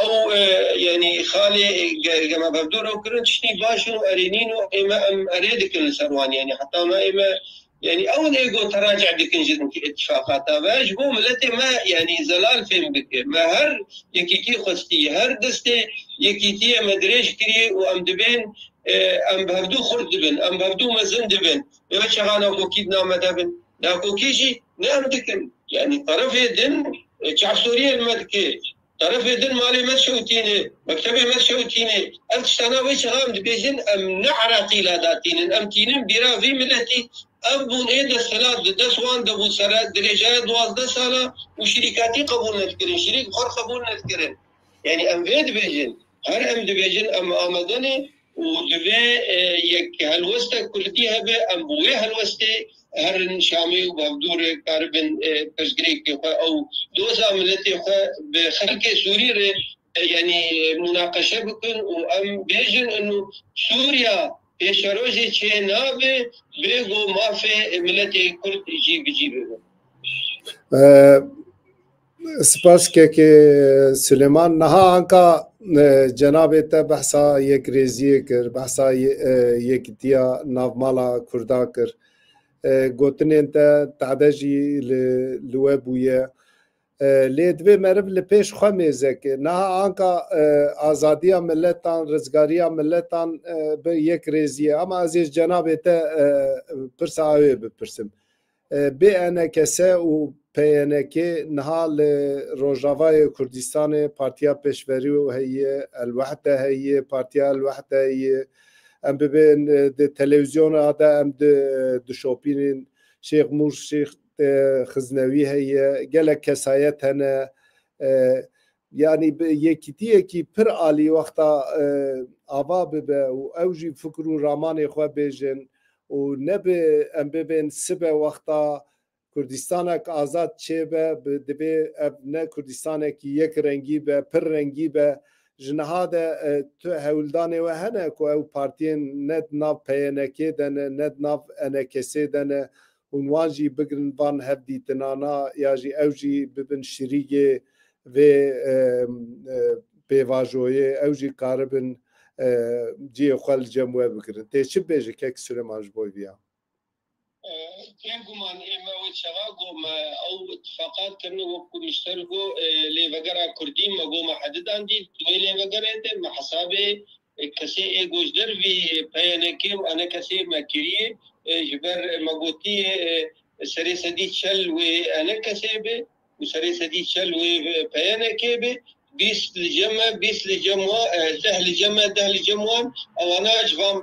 ew, e, yanî xalê, e, ge-, gema bi hevdûr ew kirin tiştî baş in û erênîn û ême em erê dikin li ser wan. Yanî heta me ême, yanî ew ê go terace dikin ji îtîfaqata ve. Ji bo miletê me, yanî zelal fêm bike. Me her yekîtî xwestî, her destê yekîtiyê me dirêj kiriye û em dibên, e, em bi hevdû xurt dibin, em bi hevdû mezin dibin. Ev çaxa nakokî di navê me de bin. Nakokî jî ne em dikin. Yanî terefê din, e, çavsoriyê li me dike. Terefê din malê me dişewitîne, mektebê me dişewitîne. Ev tiştana wê çaxa em dibêjin, em ne Iraqî la datînin. Em tînin bîra vî miletî. Ev bûn ê desthilat di dest wan de bû sere dirêjaya duwazdeh sala û şirîkatî qebûl nedikirin. Şirîk xwe qebûl nedikirin. Yanî em vê dibêjin. Her em dibêjin em amade ne. Û divê, e, yek helwestek kurdî hebe, em bi wê helwestê herin Şamê û bi hevdû re karibin, e, pirsgirêkê xwe ew doza miletê xwe bi xelkê Sûrî re, e, yanî munaqeşe bikin û em bêjin inu Sûriya pêşerojê çê nabe, bê go mafê miletê Kurd jî bi cî bibe. E, Spas kekê Silêman. Niha anka, e, cenabê te behsa yekrêziyê kir, behsa ye-, e, yekitiya navmala Kurda kir. E, gotinên te tade jî li, li we bûye. E, lê divê meriv li pêş xwe mêze ke. Niha anka, e, azadiya miletan, rizgariya miletan, e, bi yekrêziyê. Ama ez ê ji cenabê te, e, pirsa ew ê bipirsim. E, bê enekese û P Y N K niha li Rojavayê Kurdistanê Partiya Pêşverû heye, El Wehde heye, Partiya El Wehde heye. Em bibên, e, di televîzyona de em di, dişopînin. Şêx Mûrşîx, e, Xiznewî heye, gelek kesayet hene. E, yanî bi yekîtiyekî pir alî wexta, e, ava bibe û ew jî fikir û ramanê xwe bêjin û nebe em bibên sibe wexta Kurdistanek azad çêbe, bi, divê ev ne Kurdistanekî yek rengî be, pir rengî be. Ji niha de, e, tu hewldanê we hene ku ew partiyên ne di nav P Y N K de ne, ne di nav E N K S de ne, hûn wan jî bigrin van hevdîtinana ya jî ew jî bibin şirîgê vê, e, e, pêvajoyê, ew jî karibin, e, cihê xwe li cem we bigirin. Tê çi bêje kek Silêman ji bo viya? E, bêguman ê me wê çaxa got me ew îtifaqat kirine wek ku Mişter got, e, lêvegera Kurdî me got me hedidandî. Di wê lêvegerê de me hesabê, e, kesê ê ku ji dervî P Y N K û E N K S me kiriye, e, ji ber me gotiye, e, serê sedî çel wê E N K S be û serê sedî çel wê P Y N K be. Bîst li cem me, bîst li cem wan, e, deh li cem me, deh li cem wan, ewana ji van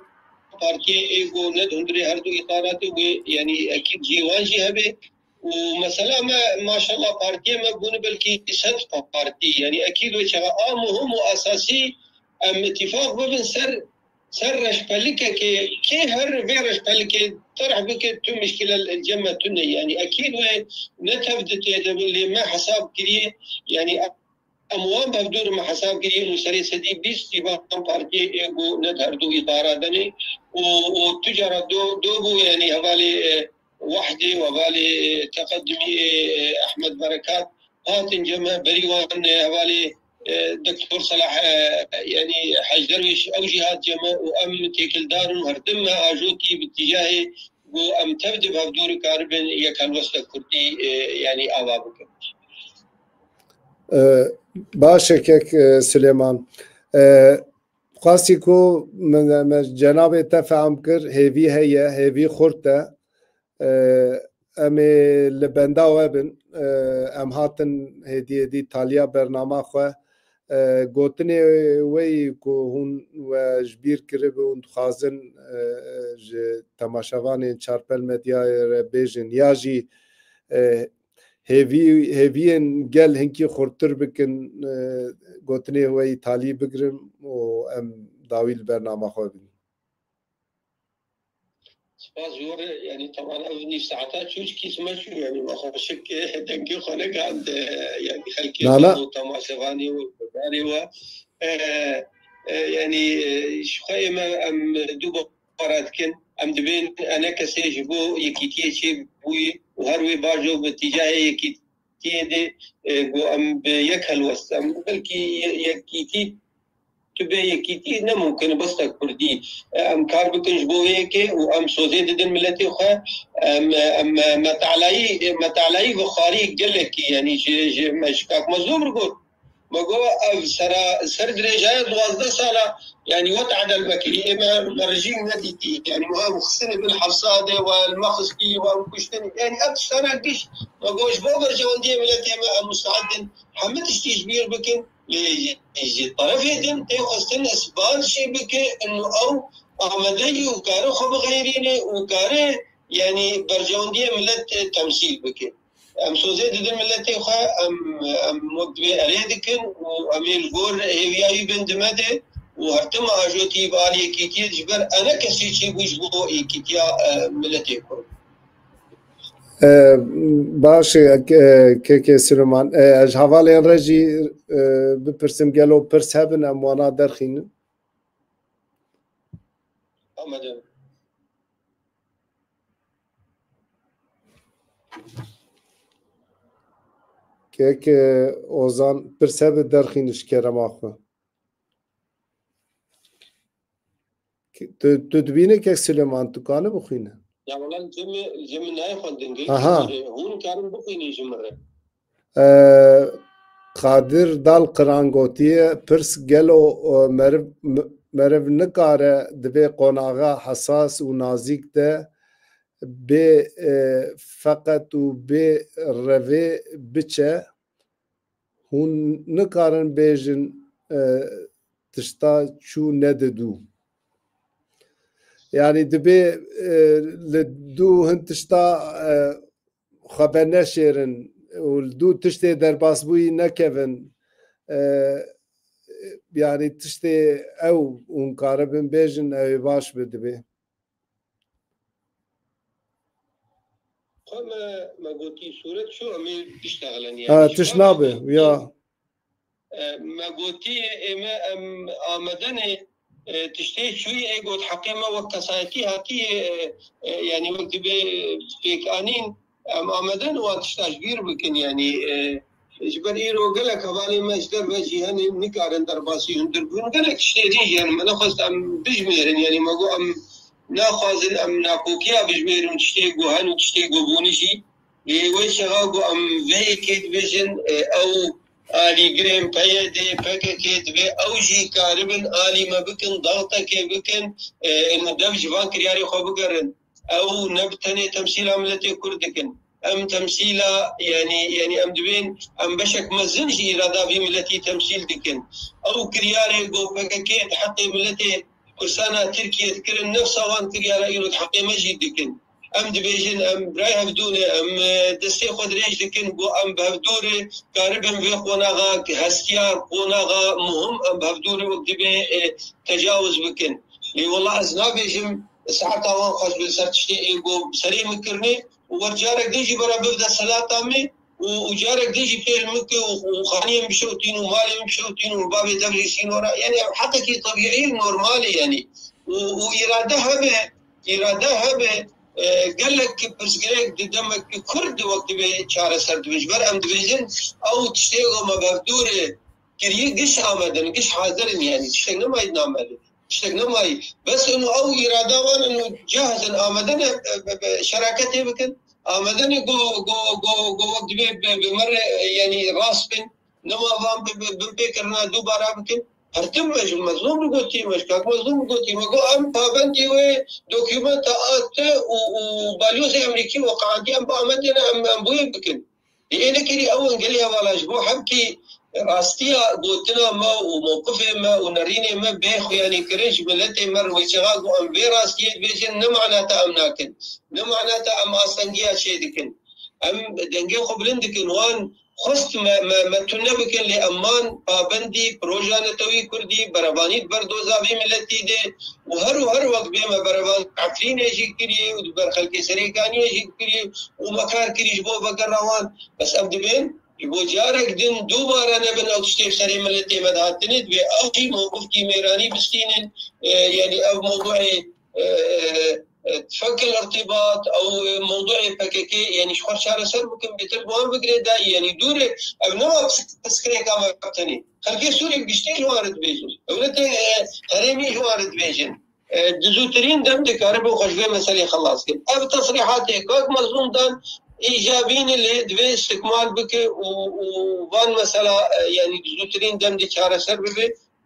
partiyê ê ku ne di hundirê her du îtaratê wê, yanî ekîd cihê wan jî hebe. Û mesela me, maşallah, partiyê me bûne belkî sed partî, yanî ekîd wê çaxa a muhim û esasî em îtîfaq bibin ser, ser reşpelikekê, kê her vê reşpelikê terh bike tu mişkile li cem me tune, yanî ekîd wê ne tev di tê de bin, lê me hesab kiriye, yanî Em wan bi hevdû re me hesab kiriye û serê sedî bîst jî van partiyê ê ku ne di her du îdara de ne û, û tu cara do, do bû, yanî hevalê, e, Wehdê û hevalê, e, Teqedimî, e, Ehmed Berekat hatin cem me, berî wan, e, hevalê, e, Doktor Selah, e, yanî Hec Derwêş ew jî hat cem me û em têkildar in û her tim me ajotî bi tîjahê ku em tev di hevdû re karibin yek helwesta kurdî, e, yanî ava bikin. E, baş e kek, e, Silêman. E, xwestî ku min, min cenabê te fehm kir, hêvî heye, hêvî xurt e. E, em ê li benda we bin. E, em hatin hêdî hêdî taliya bernama xwe. E, gotinê we yî ku hûn we ji bîr kiribe, hûn dixwazin, e, ji temaşevanên Çarpel Medyayê re bêjin ya jî, e, hêvî, hêviyên gel hinkî xurtir bikin, e, gotinê we yî talî bigrin û em dawî li bernama xwe bin. Spas zor, yani, teman ev nîv saeta çû, çikî sima çû, yani, me xweşik, e, dengê xwe negihand, e, yani, xelkê Nana. Û temaşevanê û guhdarê we. E, e, yani, e, ji xwe ê me em du bara dikin. Em dibên enekesê ji bo yekîtiyê çêbûyî û her wê bajo bi tîcahê yekîtiyê de, e, ku em bi yek helwest, em belkî ye-, yekîtî tu bê yekîtî ne mumkin e, bes te kurdî. E, em kar bikin ji bo vê yekê û em sozê didin miletê xwe. Em, em, me tealayî, me tealayî bi xwarî gelekî, yanî ji, ji, me ji Kak Mezlûm re got. Me got, ev sera, ser dirêjaya duwazdeh sala, yanî we tehdel vekirî, ê me, me rejîm nedîtî. Yanî we em xistinê bin hefsa de, we li me xistî, we em kuştin. Yanî ev tiştana giş, me got, ji bo berjewendiyê miletê me em musteed in hemî tiştî ji bîr bikin. Lê ji, ji terefê din tê xwestin isbat jî bike inu ew amade ye û kare xwe bixeyrîne û kare, yanî, berjewendiyê milet, e, temsîl bike. Em sozê didin miletê xwe, em, em wek divê erê dikin û em ê li gor hêviya wî bin di me de û her tim ajotî bi alî yekîtiyê ji ber enekesî çêbû ji bo yekîtiya, e, miletê Kurd. E, baş e, ke-, Kekê Silêman, e, ez hevalên re jî, e, bipirsim, gelo pirs hebin, em wana derxînin? Amade. Kek, e, Ozan, pirs hebe derxînin ji kerema xwe. Ki-, tu, tu dibînî Kek Silêman, tu kanî bixwîne? Ya wela ji min, ji min nayê xwendin, gel Aha. Hûn karin bixwînin ji min re. E, Qadir Dalqiran gotiye, pirs gelo, e, meriv, m-, meriv nikare di vê qonaxa hesas û nazîk de bê, e, feqet û bê revê biçe, hûn nikarin bêjin, e, tişta çû ne di dû. Yanî dibê, e, li dû hin tişta, e, xwe veneşêrin û li dû tiştê derbasbûyî nekevin. E, yanî tiştê ew hûn karibin bêjin, ew ê baş bi dibê. Xwe me, me gotî sûret çû, em ê biştexilin, yanî. Ha, tişt nabe, ya. E, me gotî, ê me em amade ne, e, tiştê çûyî ê got heqê me wek kesayetî hatî, e, e, yanî wek dibê pêkanîn, em amade ne wan tişta ji bîr bikin, yanî, e, ji ber îro gelek hevalên me ji derve jî hene nikarin derbasî hundir bûn. Gelek tiştê din jî hene, me nexwest em bijmêrin, yanî me got em naxwazin em nakokiya bijmêrin tiştê ku hen û tiştê ku bûne jî. Lê wê çaxa ku em vê yekê dibêjin, e, ew alîgirên P Y D, P K K divê ew jî karibin alî me bikin, dawtekê bikin, e, ên dev ji van kiryarê xwe bigerin. Ew ne bi tenê temsîla miletê Kurd dikin. Em temsîla, yanî, yanî em dibên, em beşek mezin ji îrada vî miletî temsîl dikin. Ew kiryarê ku P K K di heqê miletê Kursana Tirkiye dikirin, nefsa wan kiryara îro di heqê me jî dikin. Em dibêjin, em birayê hevdû ne, em, e, destê xwe dirêj dikin, ku em bi hevdû re karibin vê qonaxa hestiyar, qonaxa muhim, em bi hevdû re wek dibê, e, tecawuz bikin. Lê wela ez nabêjim, saeta wan xweş be ser tiştê ê ku bi serê min kirine û wer carek din jî bera biv desthilata me, û, û carek din jî pêl min ke û, û xaniyên bişewtîn û malên bişewtîn û bavê dev jî sînora, yanî ev heqekî tebîî, normal e, yanî. Û, û îrade hebe, îrade hebe, e, gelek pirsgirêk di demek kurt de wek dibê çareser dibe. Ji ber em dibêjin, ew tiştê ku me bi hevdû re kirî giş amade ne, giş hazir in, yanî tiştek nemayî namere. Tiştek nemayî. Bes ino ew îrada wan ino cahz in, amade ne, e, be, be, şeraketê bikin. Amade ne ku, ku, ku, ku wek dibê bi, bi me re, e, yanî rast bin. Nema van bi, bi, binpêkirina dubara bikin. Her tim me ji Mezlûm re gotî, me ji Kak Mezlûm re gotî. Me got em pabendî wê dokûmenta A T û, û balyozê Amerîkî weqandî, em bi Amedê ne, em, em bi wê bikin. Lê ê nekirî ew in gelî hevala ji bo hemkî rastiya gotina me û mewqifê me û nerînê me bê xuyanîkirin ji miletê me re wê çaxa ku em vê rastiyê dibêjin, ne mana te em nakin. Ne mana te em astengiya çê dikin. Em dengê xwe bilind dikin, wan xwest me, me, me tune bikin, lê em man pabendî proja netewî kurdî, berevanî di ber doza vî miletî de û her û her wext bê me berevan Efrînê jî kirî û di ber xelkê Serêkaniyê jî kirî û me kar kirî ji bo vegera wan. Bes em dibên ji bo carek din dubare nebin ew tiştê ji serê miletê me dihatine, divê ew jî mewqifkî mêranî bistînin, e, yanî ev mewduê, e, e, fek el-irtibat, ew, e, mewduê P K K, yanî ji xwe çareser bikin, bêtir bi wan bigire dayî, yanî dûr e, ev ne wa piskirêka me tenê. Xelkê Sûrî bi giştî ji wan re dibêjin. Dewletê, e, herêmî ji wan re dibêjin. E, di zûtirîn dem dikaribe xwe ji vê meselê xelas kin. Ev tesrîhatê kak Mezlûm dan îcabî ne, lê divê istikmal bike û, û van mesela, e, yanî di zûtirîn dem de çareser bibe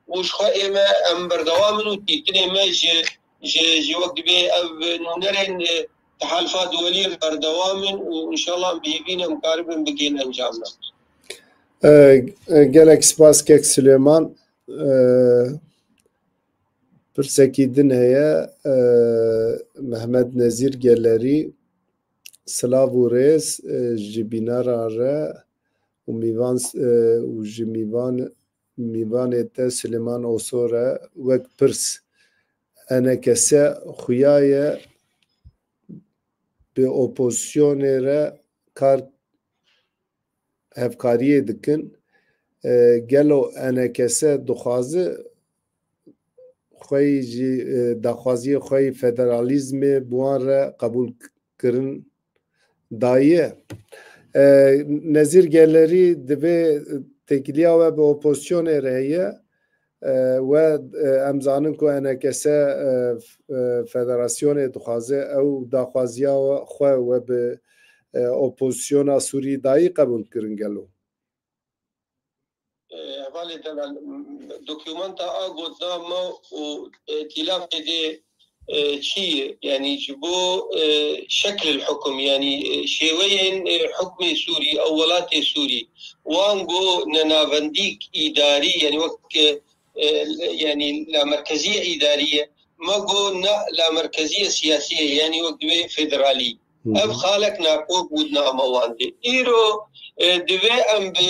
û ji xwe ê me em berdewam in û dîtinê me ji, ji, ji wek dibê ev nûnerên, e, Tehalfa Duwelî re berdewam in û înşallah em bi hêvî ne em karibin bigihîn encamna. E, e, gelek spas kek Silêman. E, pirsekî din heye, e, Mehmet Nezîr Gelerî, silav û rêz, e, ji bînera re û mîvan, e, û ji mîvan, mîvanê te Silêman Oso re wek pirs. E N K S xuya ye bi opozisyonê re kar hevkariyê dikin. E, gelo E N K S dixwaze xweyî jî, e, daxwaziyê xweyî federalîzmê bi wan re qebûl kirin daye? E, Nezîr Gelerî divê têkiliya we bi opozisyonê re heye. E, we, e, em zanin ku E N K S, e, f-, e, federasyonê dixwaze ew daxwaziya we, xwe we bi, e, opozisyona Sûrî dayî qebûl kirin gelo? E, hevalê delal, m-, dokumenta a gotina me û, e, tîlafê dê, e, çi ye? Yanî ji bo, e, şeklil hukum, yanî, e, şêweyên, e, hukmê Sûrî, ew welatê Sûrî, wan go nenavendîk îdarî, yanî wek, e, e, yanî lamerkeziye îdarî ye, me go ne lamerkeziye siyasî ye, yanî wek divê federalî. Hı hı. Ev xalek nakok bû di nava wan de. Îro, e, divê em bi,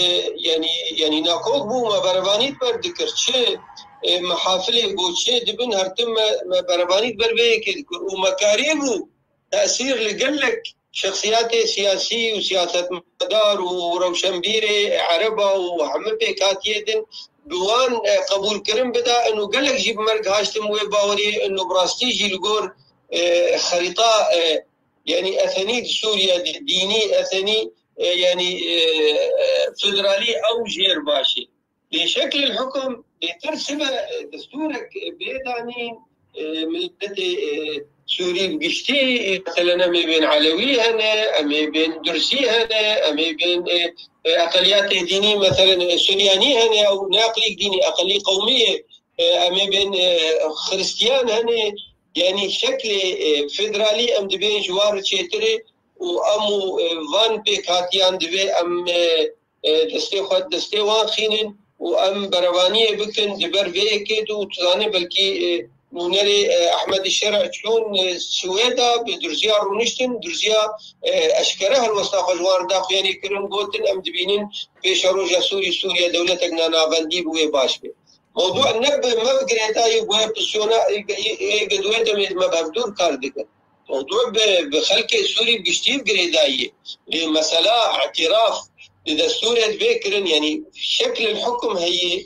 yanî, yanî nakok bû, me berevanî di ber dikir. Çi, e, mehafilê bû, çi dibin her tim me, me berevanî di ber vê yekê dikir. Û me karî bû tesîr li gelek şexsiyatê siyasî û siyasetmedar û rewşenbîrê ereba û hemî pêkhatiyê din bi wan, e, qebûlkirin bida. Ino gelek jî bi merg haştin wê bawerî, ino bi rastî jî li gor, e, xerîta, e, yanî ethenî di Sûriye de, dînî, ethenî, e, yanî, e, e, federalî ew jêr baş e. Lê şeklil hukum bêtir sibe, e, destûrek bê danîn, e, miletê, e, Sûrî bi giştî, e, meselen em ê bên Elewî hene, em ê bên Dursî hene, em ê bên, e, e, eqeliyatê dînî, meselen, e, Suryanî hene, ew ne eqlîk dînî, eqlî qewmî ye, e, em ê bên, e, Xiristiyan hene, yanî şeklê, e, federalî em dibên ji wan re çêtir e û em û, e, van pêkhatiyan divê em, e, e, destê xwe di destê wan xînin û em berevaniyê bikin di ber vê yekê de û tu zanî belkî, e, nûnerê, e, Ehmed Şer'a çûn, e, Swêda bi Durziya rûniştin, Durziya, e, eşkere helwesta xwe ji wan re daxuyanî kirin, gotin em dibînin pêşeroja Sûrî, Sûriye dewletek nanavendî bi wê baş be. Mewdû ne bi me bi girêdayî wê pisyona, e, e, e, di wê demê de me bi hevdûr kar dikin. Mewdû bi, bi xelkê Sûrî bi giştî bi girêdayî ye. Lê mesela îtiraf di destûrê de bê kirin, yanî şeklil hukum heye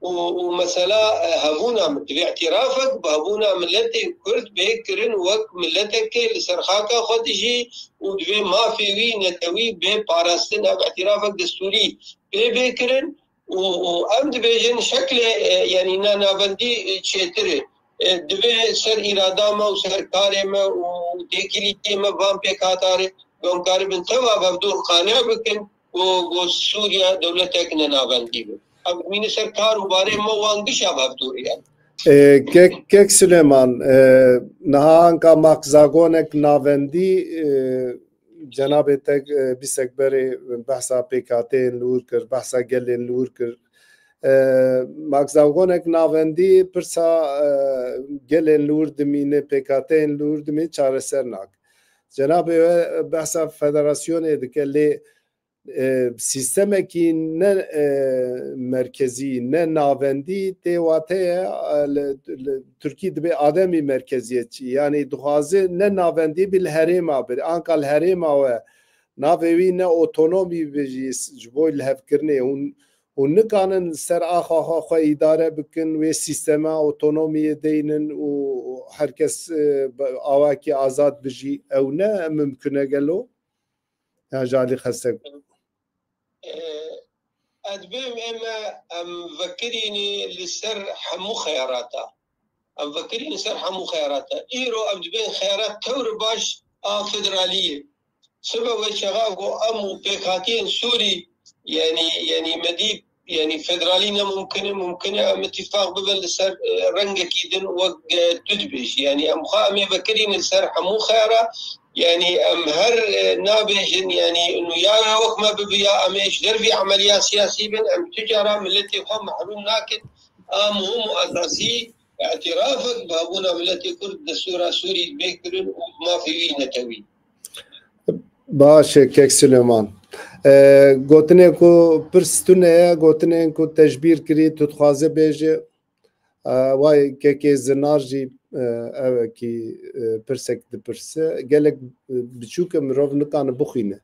û, û mesela, e, hebûna, divê îtirafek bi hebûna miletê Kurd bê kirin wek mileteke li ser xaka xwe dijî û divê mafê wî netewî bê parastin, ev îtirafek destûrî pê bê kirin. Û, û em dibêjin şeklê, e, yanî nanavendî, e, çêtir e. E, divê ser îrada me û ser karê me û têkilîtiyê me van pêkhata re, em karibin teva bi hevdûr qane bikin û, û Sûriye dewletek nenavendî be. Em dimînin ser kar û barê me wan gişa bi hevdûr yani. E, kek, kek Silêman, e, niha anka makzagonek navendî, e, cenabê te, e, bîsek berê behsa pêkhateyên li wir kir, behsa gelên li wir kir. E, makzagonek navendî pirsa, e, gelên li wir dimîne, pêkhateyên li wir dimîne çareser nake. Cenabê we behsa federasyonê dike, lê, e, sîstemekî ne, e, merkezî, ne navendî, tê wateye, e, li, li Tirkî dibê ademî merkeziyetçî. Yanî dixwaze ne navendî bî, li herêma bir. Anka li herêma we navê wî ne otonomî bi jî, ji bo lihevkirinê. Hûn, hûn nikanin ser axa xwe, xwe îdare bikin, wê sîstema otonomiyê deynin û her kes, e, bi awakî azad bijî. Ew ne mimkun e gelo? Ya ji alî xestek. E, ez dibêm ême em vekirînî li ser hemû xeyarata. Em vekirînî ser hemû xeyarata. Îro em dibên xeyarat tewr baş a federaliyê. Sibe wê çaxa ku em û pêkhatiyên Sûrî, yanî, yanî me dî, yanî federalî ne mumkin e, mumkin e em îtîfaq bibin li ser, e, rengekî din wek, e, tu dibêjî. Yanî em xwe em ê vekirîn li ser hemû xeyara, yanî em her, e, nabêjin, yanî û ya wek me bibiya, em ê ji dervî emeliya siyasî bin, em tu cara miletê xwe mehrûm nakin a muhim û esasî, îtirafek bi hebûna miletê Kurd destûra Sûrî bê kirin û mafê wî netewî. Baş e, kek Silêman. E, gotinên ku pirs tune ye, gotinên ku te ji bîr kirî, tu dixwaze bêje, e, way kekê Zinar jî, e, ew e kî, e, pirsek dipirse. Gelek, e, biçûk e, mirov nikane bixwîne.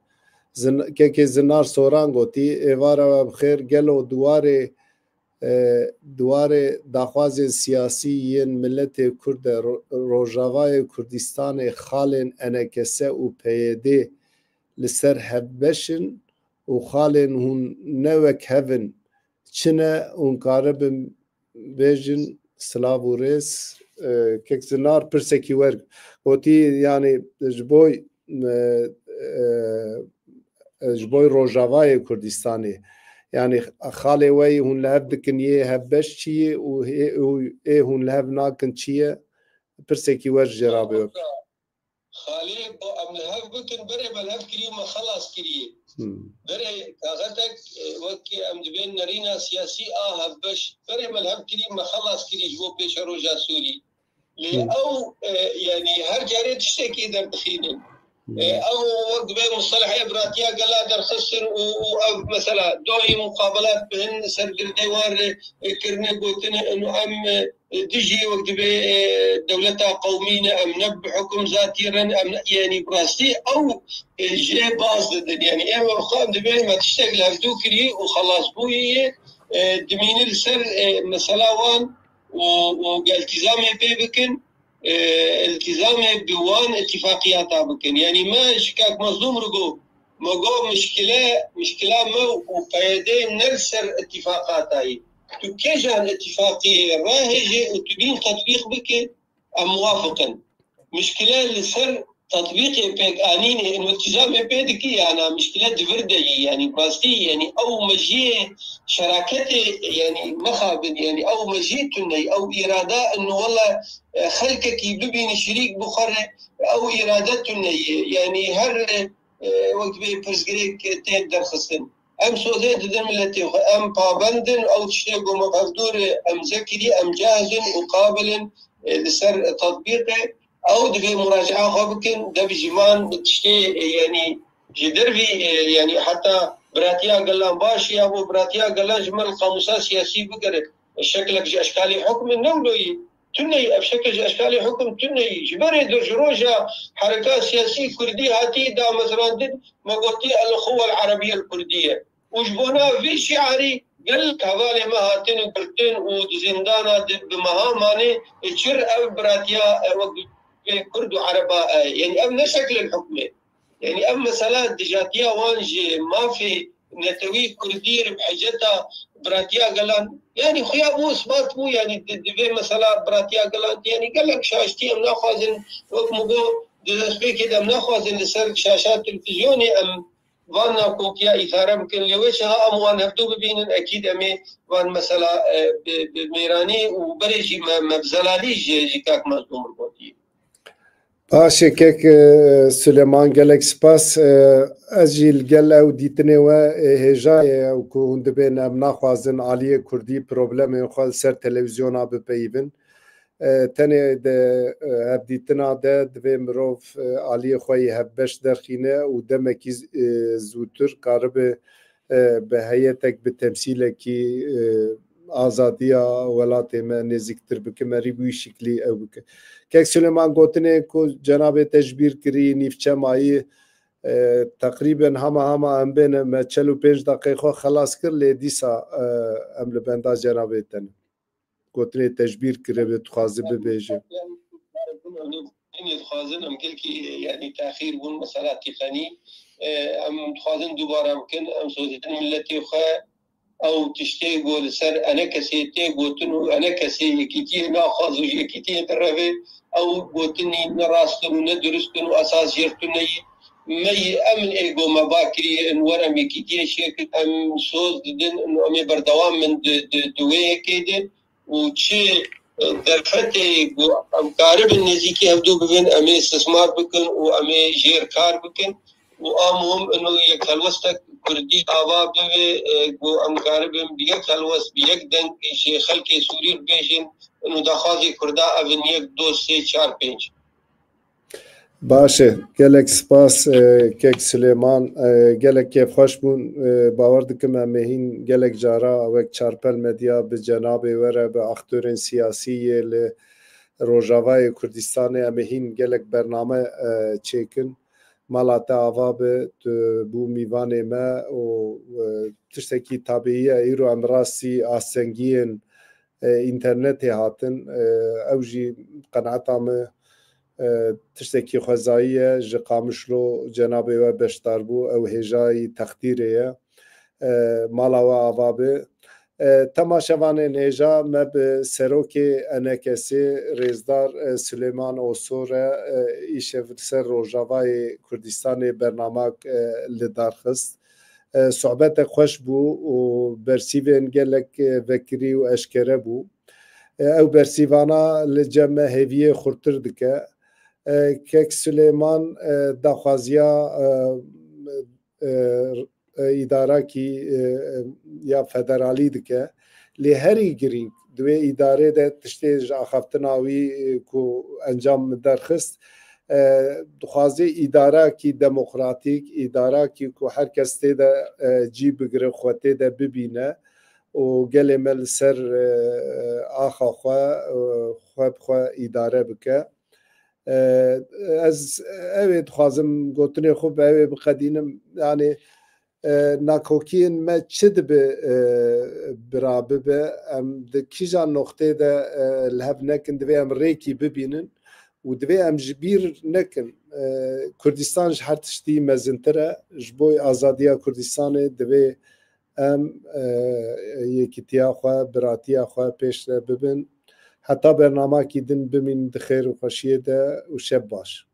Zin-, kekê Zinar Soran gotî, êvara we bi xêr, gelo di warê e, di warê daxwazên siyasî yên miletê Kurd de ro-, Rojavayê Kurdistanê xalên E N K S û P Y D li ser hevbeş in û xalên hûn ne wek hev in çi ne, hûn karibin bêjin? Silav û rêz. E, kek Zinar pirsekî wer gotî, yanî ji bo, e, e, ji bo Rojavayê Kurdistanê. Yanî xalê we yî hûn li hev dikin yê hevbeş çi yê û ê, û ê hûn li hev nakin çi ye? Pirsekî wer ji jê re bê. Xalê, bo em li hev bikin, berê me li hev kiriye, me xelas kiriye. Hmm. Berê kaxetek, e, wek em dibên nerîna siyasî a hevbeş, berê me li hev kiriye, me xelas kiriye ji bo pêşeroja Sûrî. Lê Hı. ew, e, yanî her carê tiştekî derdixînin. Hı. E, ew wek divê mustelehê biratiya gela derxistin û, û ev mesela doyî muqabelat bi hin ser girdê wan re, e, kirine gotine, û em, e, dijî wek divê, e, dewleta qewmî ne, em ne bi hukum zatî re ne, em ne, yanî bi rastî ew, e, jê baz didin. Yanî ême xwe em dibê me tiştek li hevdû kirî û xelasbûyî ye, e, dimînin li ser, e, mesela wan û, û iltîzamê pê bikin, e, iltîzamê bi wan îtîfaqiyata bikin. Yanî me ji kak Mazlûm re got, me got mişkile, mişkila me û P Y D ne li ser îtîfaqata yî. Tu kêjan îtîfaqiyê rahêje û tu bîn tetbîq bike, em muwafiq in. Mişkile li ser tetbîqê pêkanînê, îltîzamê pê dikî, yana mişkile di vir de yî, yanî rastî, yanî ew mejiyê şeraketê, yanî mexabin, yanî ew mejiyê tune yî, ew îrada in wele, e, xelkekî bibînî şirîk bi xwe re, ew îrade tune yî, yanî her, e, wek bê pirsgirêk tê derxistin. Em sodê didin miletê xwe, em pabend in, ew tiştê ku me hevdû re em zekirî, em cahiz in û qabil in, e, li ser tetbîqê. Ew divê muracaa xwe bikin, dev ji van tiştê, e, yanî ji dervî, e, yanî heta biratiya gelan baş ya bo biratiya gelan ji me li qamûsa siyasî bigere. Şeklek ji eşkalê hukmê ne wilo yî. Tune yî, ev şekil ji eşkalê hukum tune yî. Ji berê dir ji roja hereka siyasî kurdî hatî damezrandin, me gotî el-Xuwa el-Erebiye el-Kurdiye. Û ji bona vê şiarî gelek hevalê me hatin û girtin û di zîndana di bi meha mane, e, çir ev biratiya, e, wek vê Kurd û Ereba, e, yanî ev ne şeklên hukmê. Yanî ev mesela dijatiya wan ji mafê netewî Kurdî re bi hiceta biratiya gelan, yanî xuya bû, isbat bû, yanî di, di vê mesela biratiya gelan, yanî gelek şaştî em naxwazin, wek min got, di destpêkê de em naxwazin li ser şaşa televîzyonê em van nakokiya îfare bikin, lê wê çaxa em wan hevdû bibînin, ekîd em ê van mesela, e, bi, bi mêranî û berê jî me, me bi zelalî ji, ji kak Mazlûm re gotî. Baş e kek, e, Silêman, gelek spas. E, ez jî li gel ew dîtinê we, e, hêja ye ew ku hûn dibên em naxwazin aliyê Kurdî problemên xwe li ser televîzyona bipeyivin. E, tenê di, e, hevdîtina de divê mirov, e, aliyê xwe yê hevbeş derxîne û demekî z-, e, zûtir karibe, e, bi heyetek, bi temsîlekî, e, azadiya welatê me nêzîktir bike, merî bi wî şiklî ew bike. Kek Silêman, gotinê ku cenabê te ji bîr kirî, nîvçe mayî, e, teqrîben hema hema em bêne, me çel û pênc deqeyê xwe xelas kir, lê dîsa, e, em li benda cenabê te ne. Gotinê te ji bîr kiribe, dixwaze bibêje. Em ê dixwazin, em gelkî, yanî, texîr bûn, mesela tîxenî, e, em dixwazin dubare bikin, em sozîtin milletê xwe, ew tiştê ku li ser enekesê tê gotin û enekesê yekîtiyê naxwaz û ji yekîtiyê direve, ew gotinî ne rast in û ne durust in û esas jê r tune ye. Me yê em in ê ku me ba kiriye in wer em yekîtiyê çêkin, em soz didin in em ê berdewam bin di, di, di wê yekê de û çi, e, derfetê ku em karibin nêzîkî hevdû bibin, em ê istismar bikin û em ê jê r kar bikin û a muhim ino yek helwestek kurdî ava bibe, e, ku em karibin bi yek helwest, bi yek deng jê xelkê Sûrî bibêjin, ino daxwazê kurda ev in yek, do, sê, çar, pênc. Baş e, gelek spas, e, kek Silêman, e, gelek kêfxweş bûn. E, bawer dikim em ê hîn gelek cara wek Çarpel Medya bi cenabê we re, bi aktorên siyasî yê li Rojavayê Kurdistanê, em ê hîn gelek bername, e, çêkin. Mala te ava be, tu bû mîvanê me û, e, tiştekî tabiî ye. Îro em rastî astengiyên, e, înternetê hatin. E, ew jî qenaeta me, e, tiştekî xwezayî ye. Ji Qamişlo cenabê we beşdar bû. Ew hêjayî teqdîrê ye. E, mala we ava be. E, temaşevanên hêja, me bi serokê enekesê rêzdar, e, Silêman Oso re, e, îşev li ser Rojavayê Kurdistanê bernamak, e, li dar xist. E, sohbetek xweş bû û bersîvên gelek, e, vekirî û eşkere bû. E, ew bersîvana li cem me hêviyê xurtir dike. E, kek Silêman, e, daxwaziya, e, e, e, îdarakî, e, e, ya federalî dike. Lê herî girîng di wê îdarê de tiştê ji axaftina wî, e, ku encam derxist, e, dixwaze îdarakî demokratîk, îdarakî ku her kes tê de, e, cî bigire, xwe tê de bibîne û gelê me li ser, e, axa xwe, e, xwe bi xwe îdare bike. E, ez ew ê dixwazim, gotinê xwe bi ew ê biqedînim. Yanî, e, nakokiyên me çi dibe, e, bira bibe, em di kîjan noqtê de, e, li hev nekin, divê em rêkî bibînin û divê em ji bîr nekin. E, Kurdistan ji her tiştî mezintir e. Ji bo azadiya Kurdistanê divê em, e, yekîtiya xwe, biratiya xwe pêş de bibin. Heta bernamakî din bimînin di xêr û xweşiyê de û şeb baş.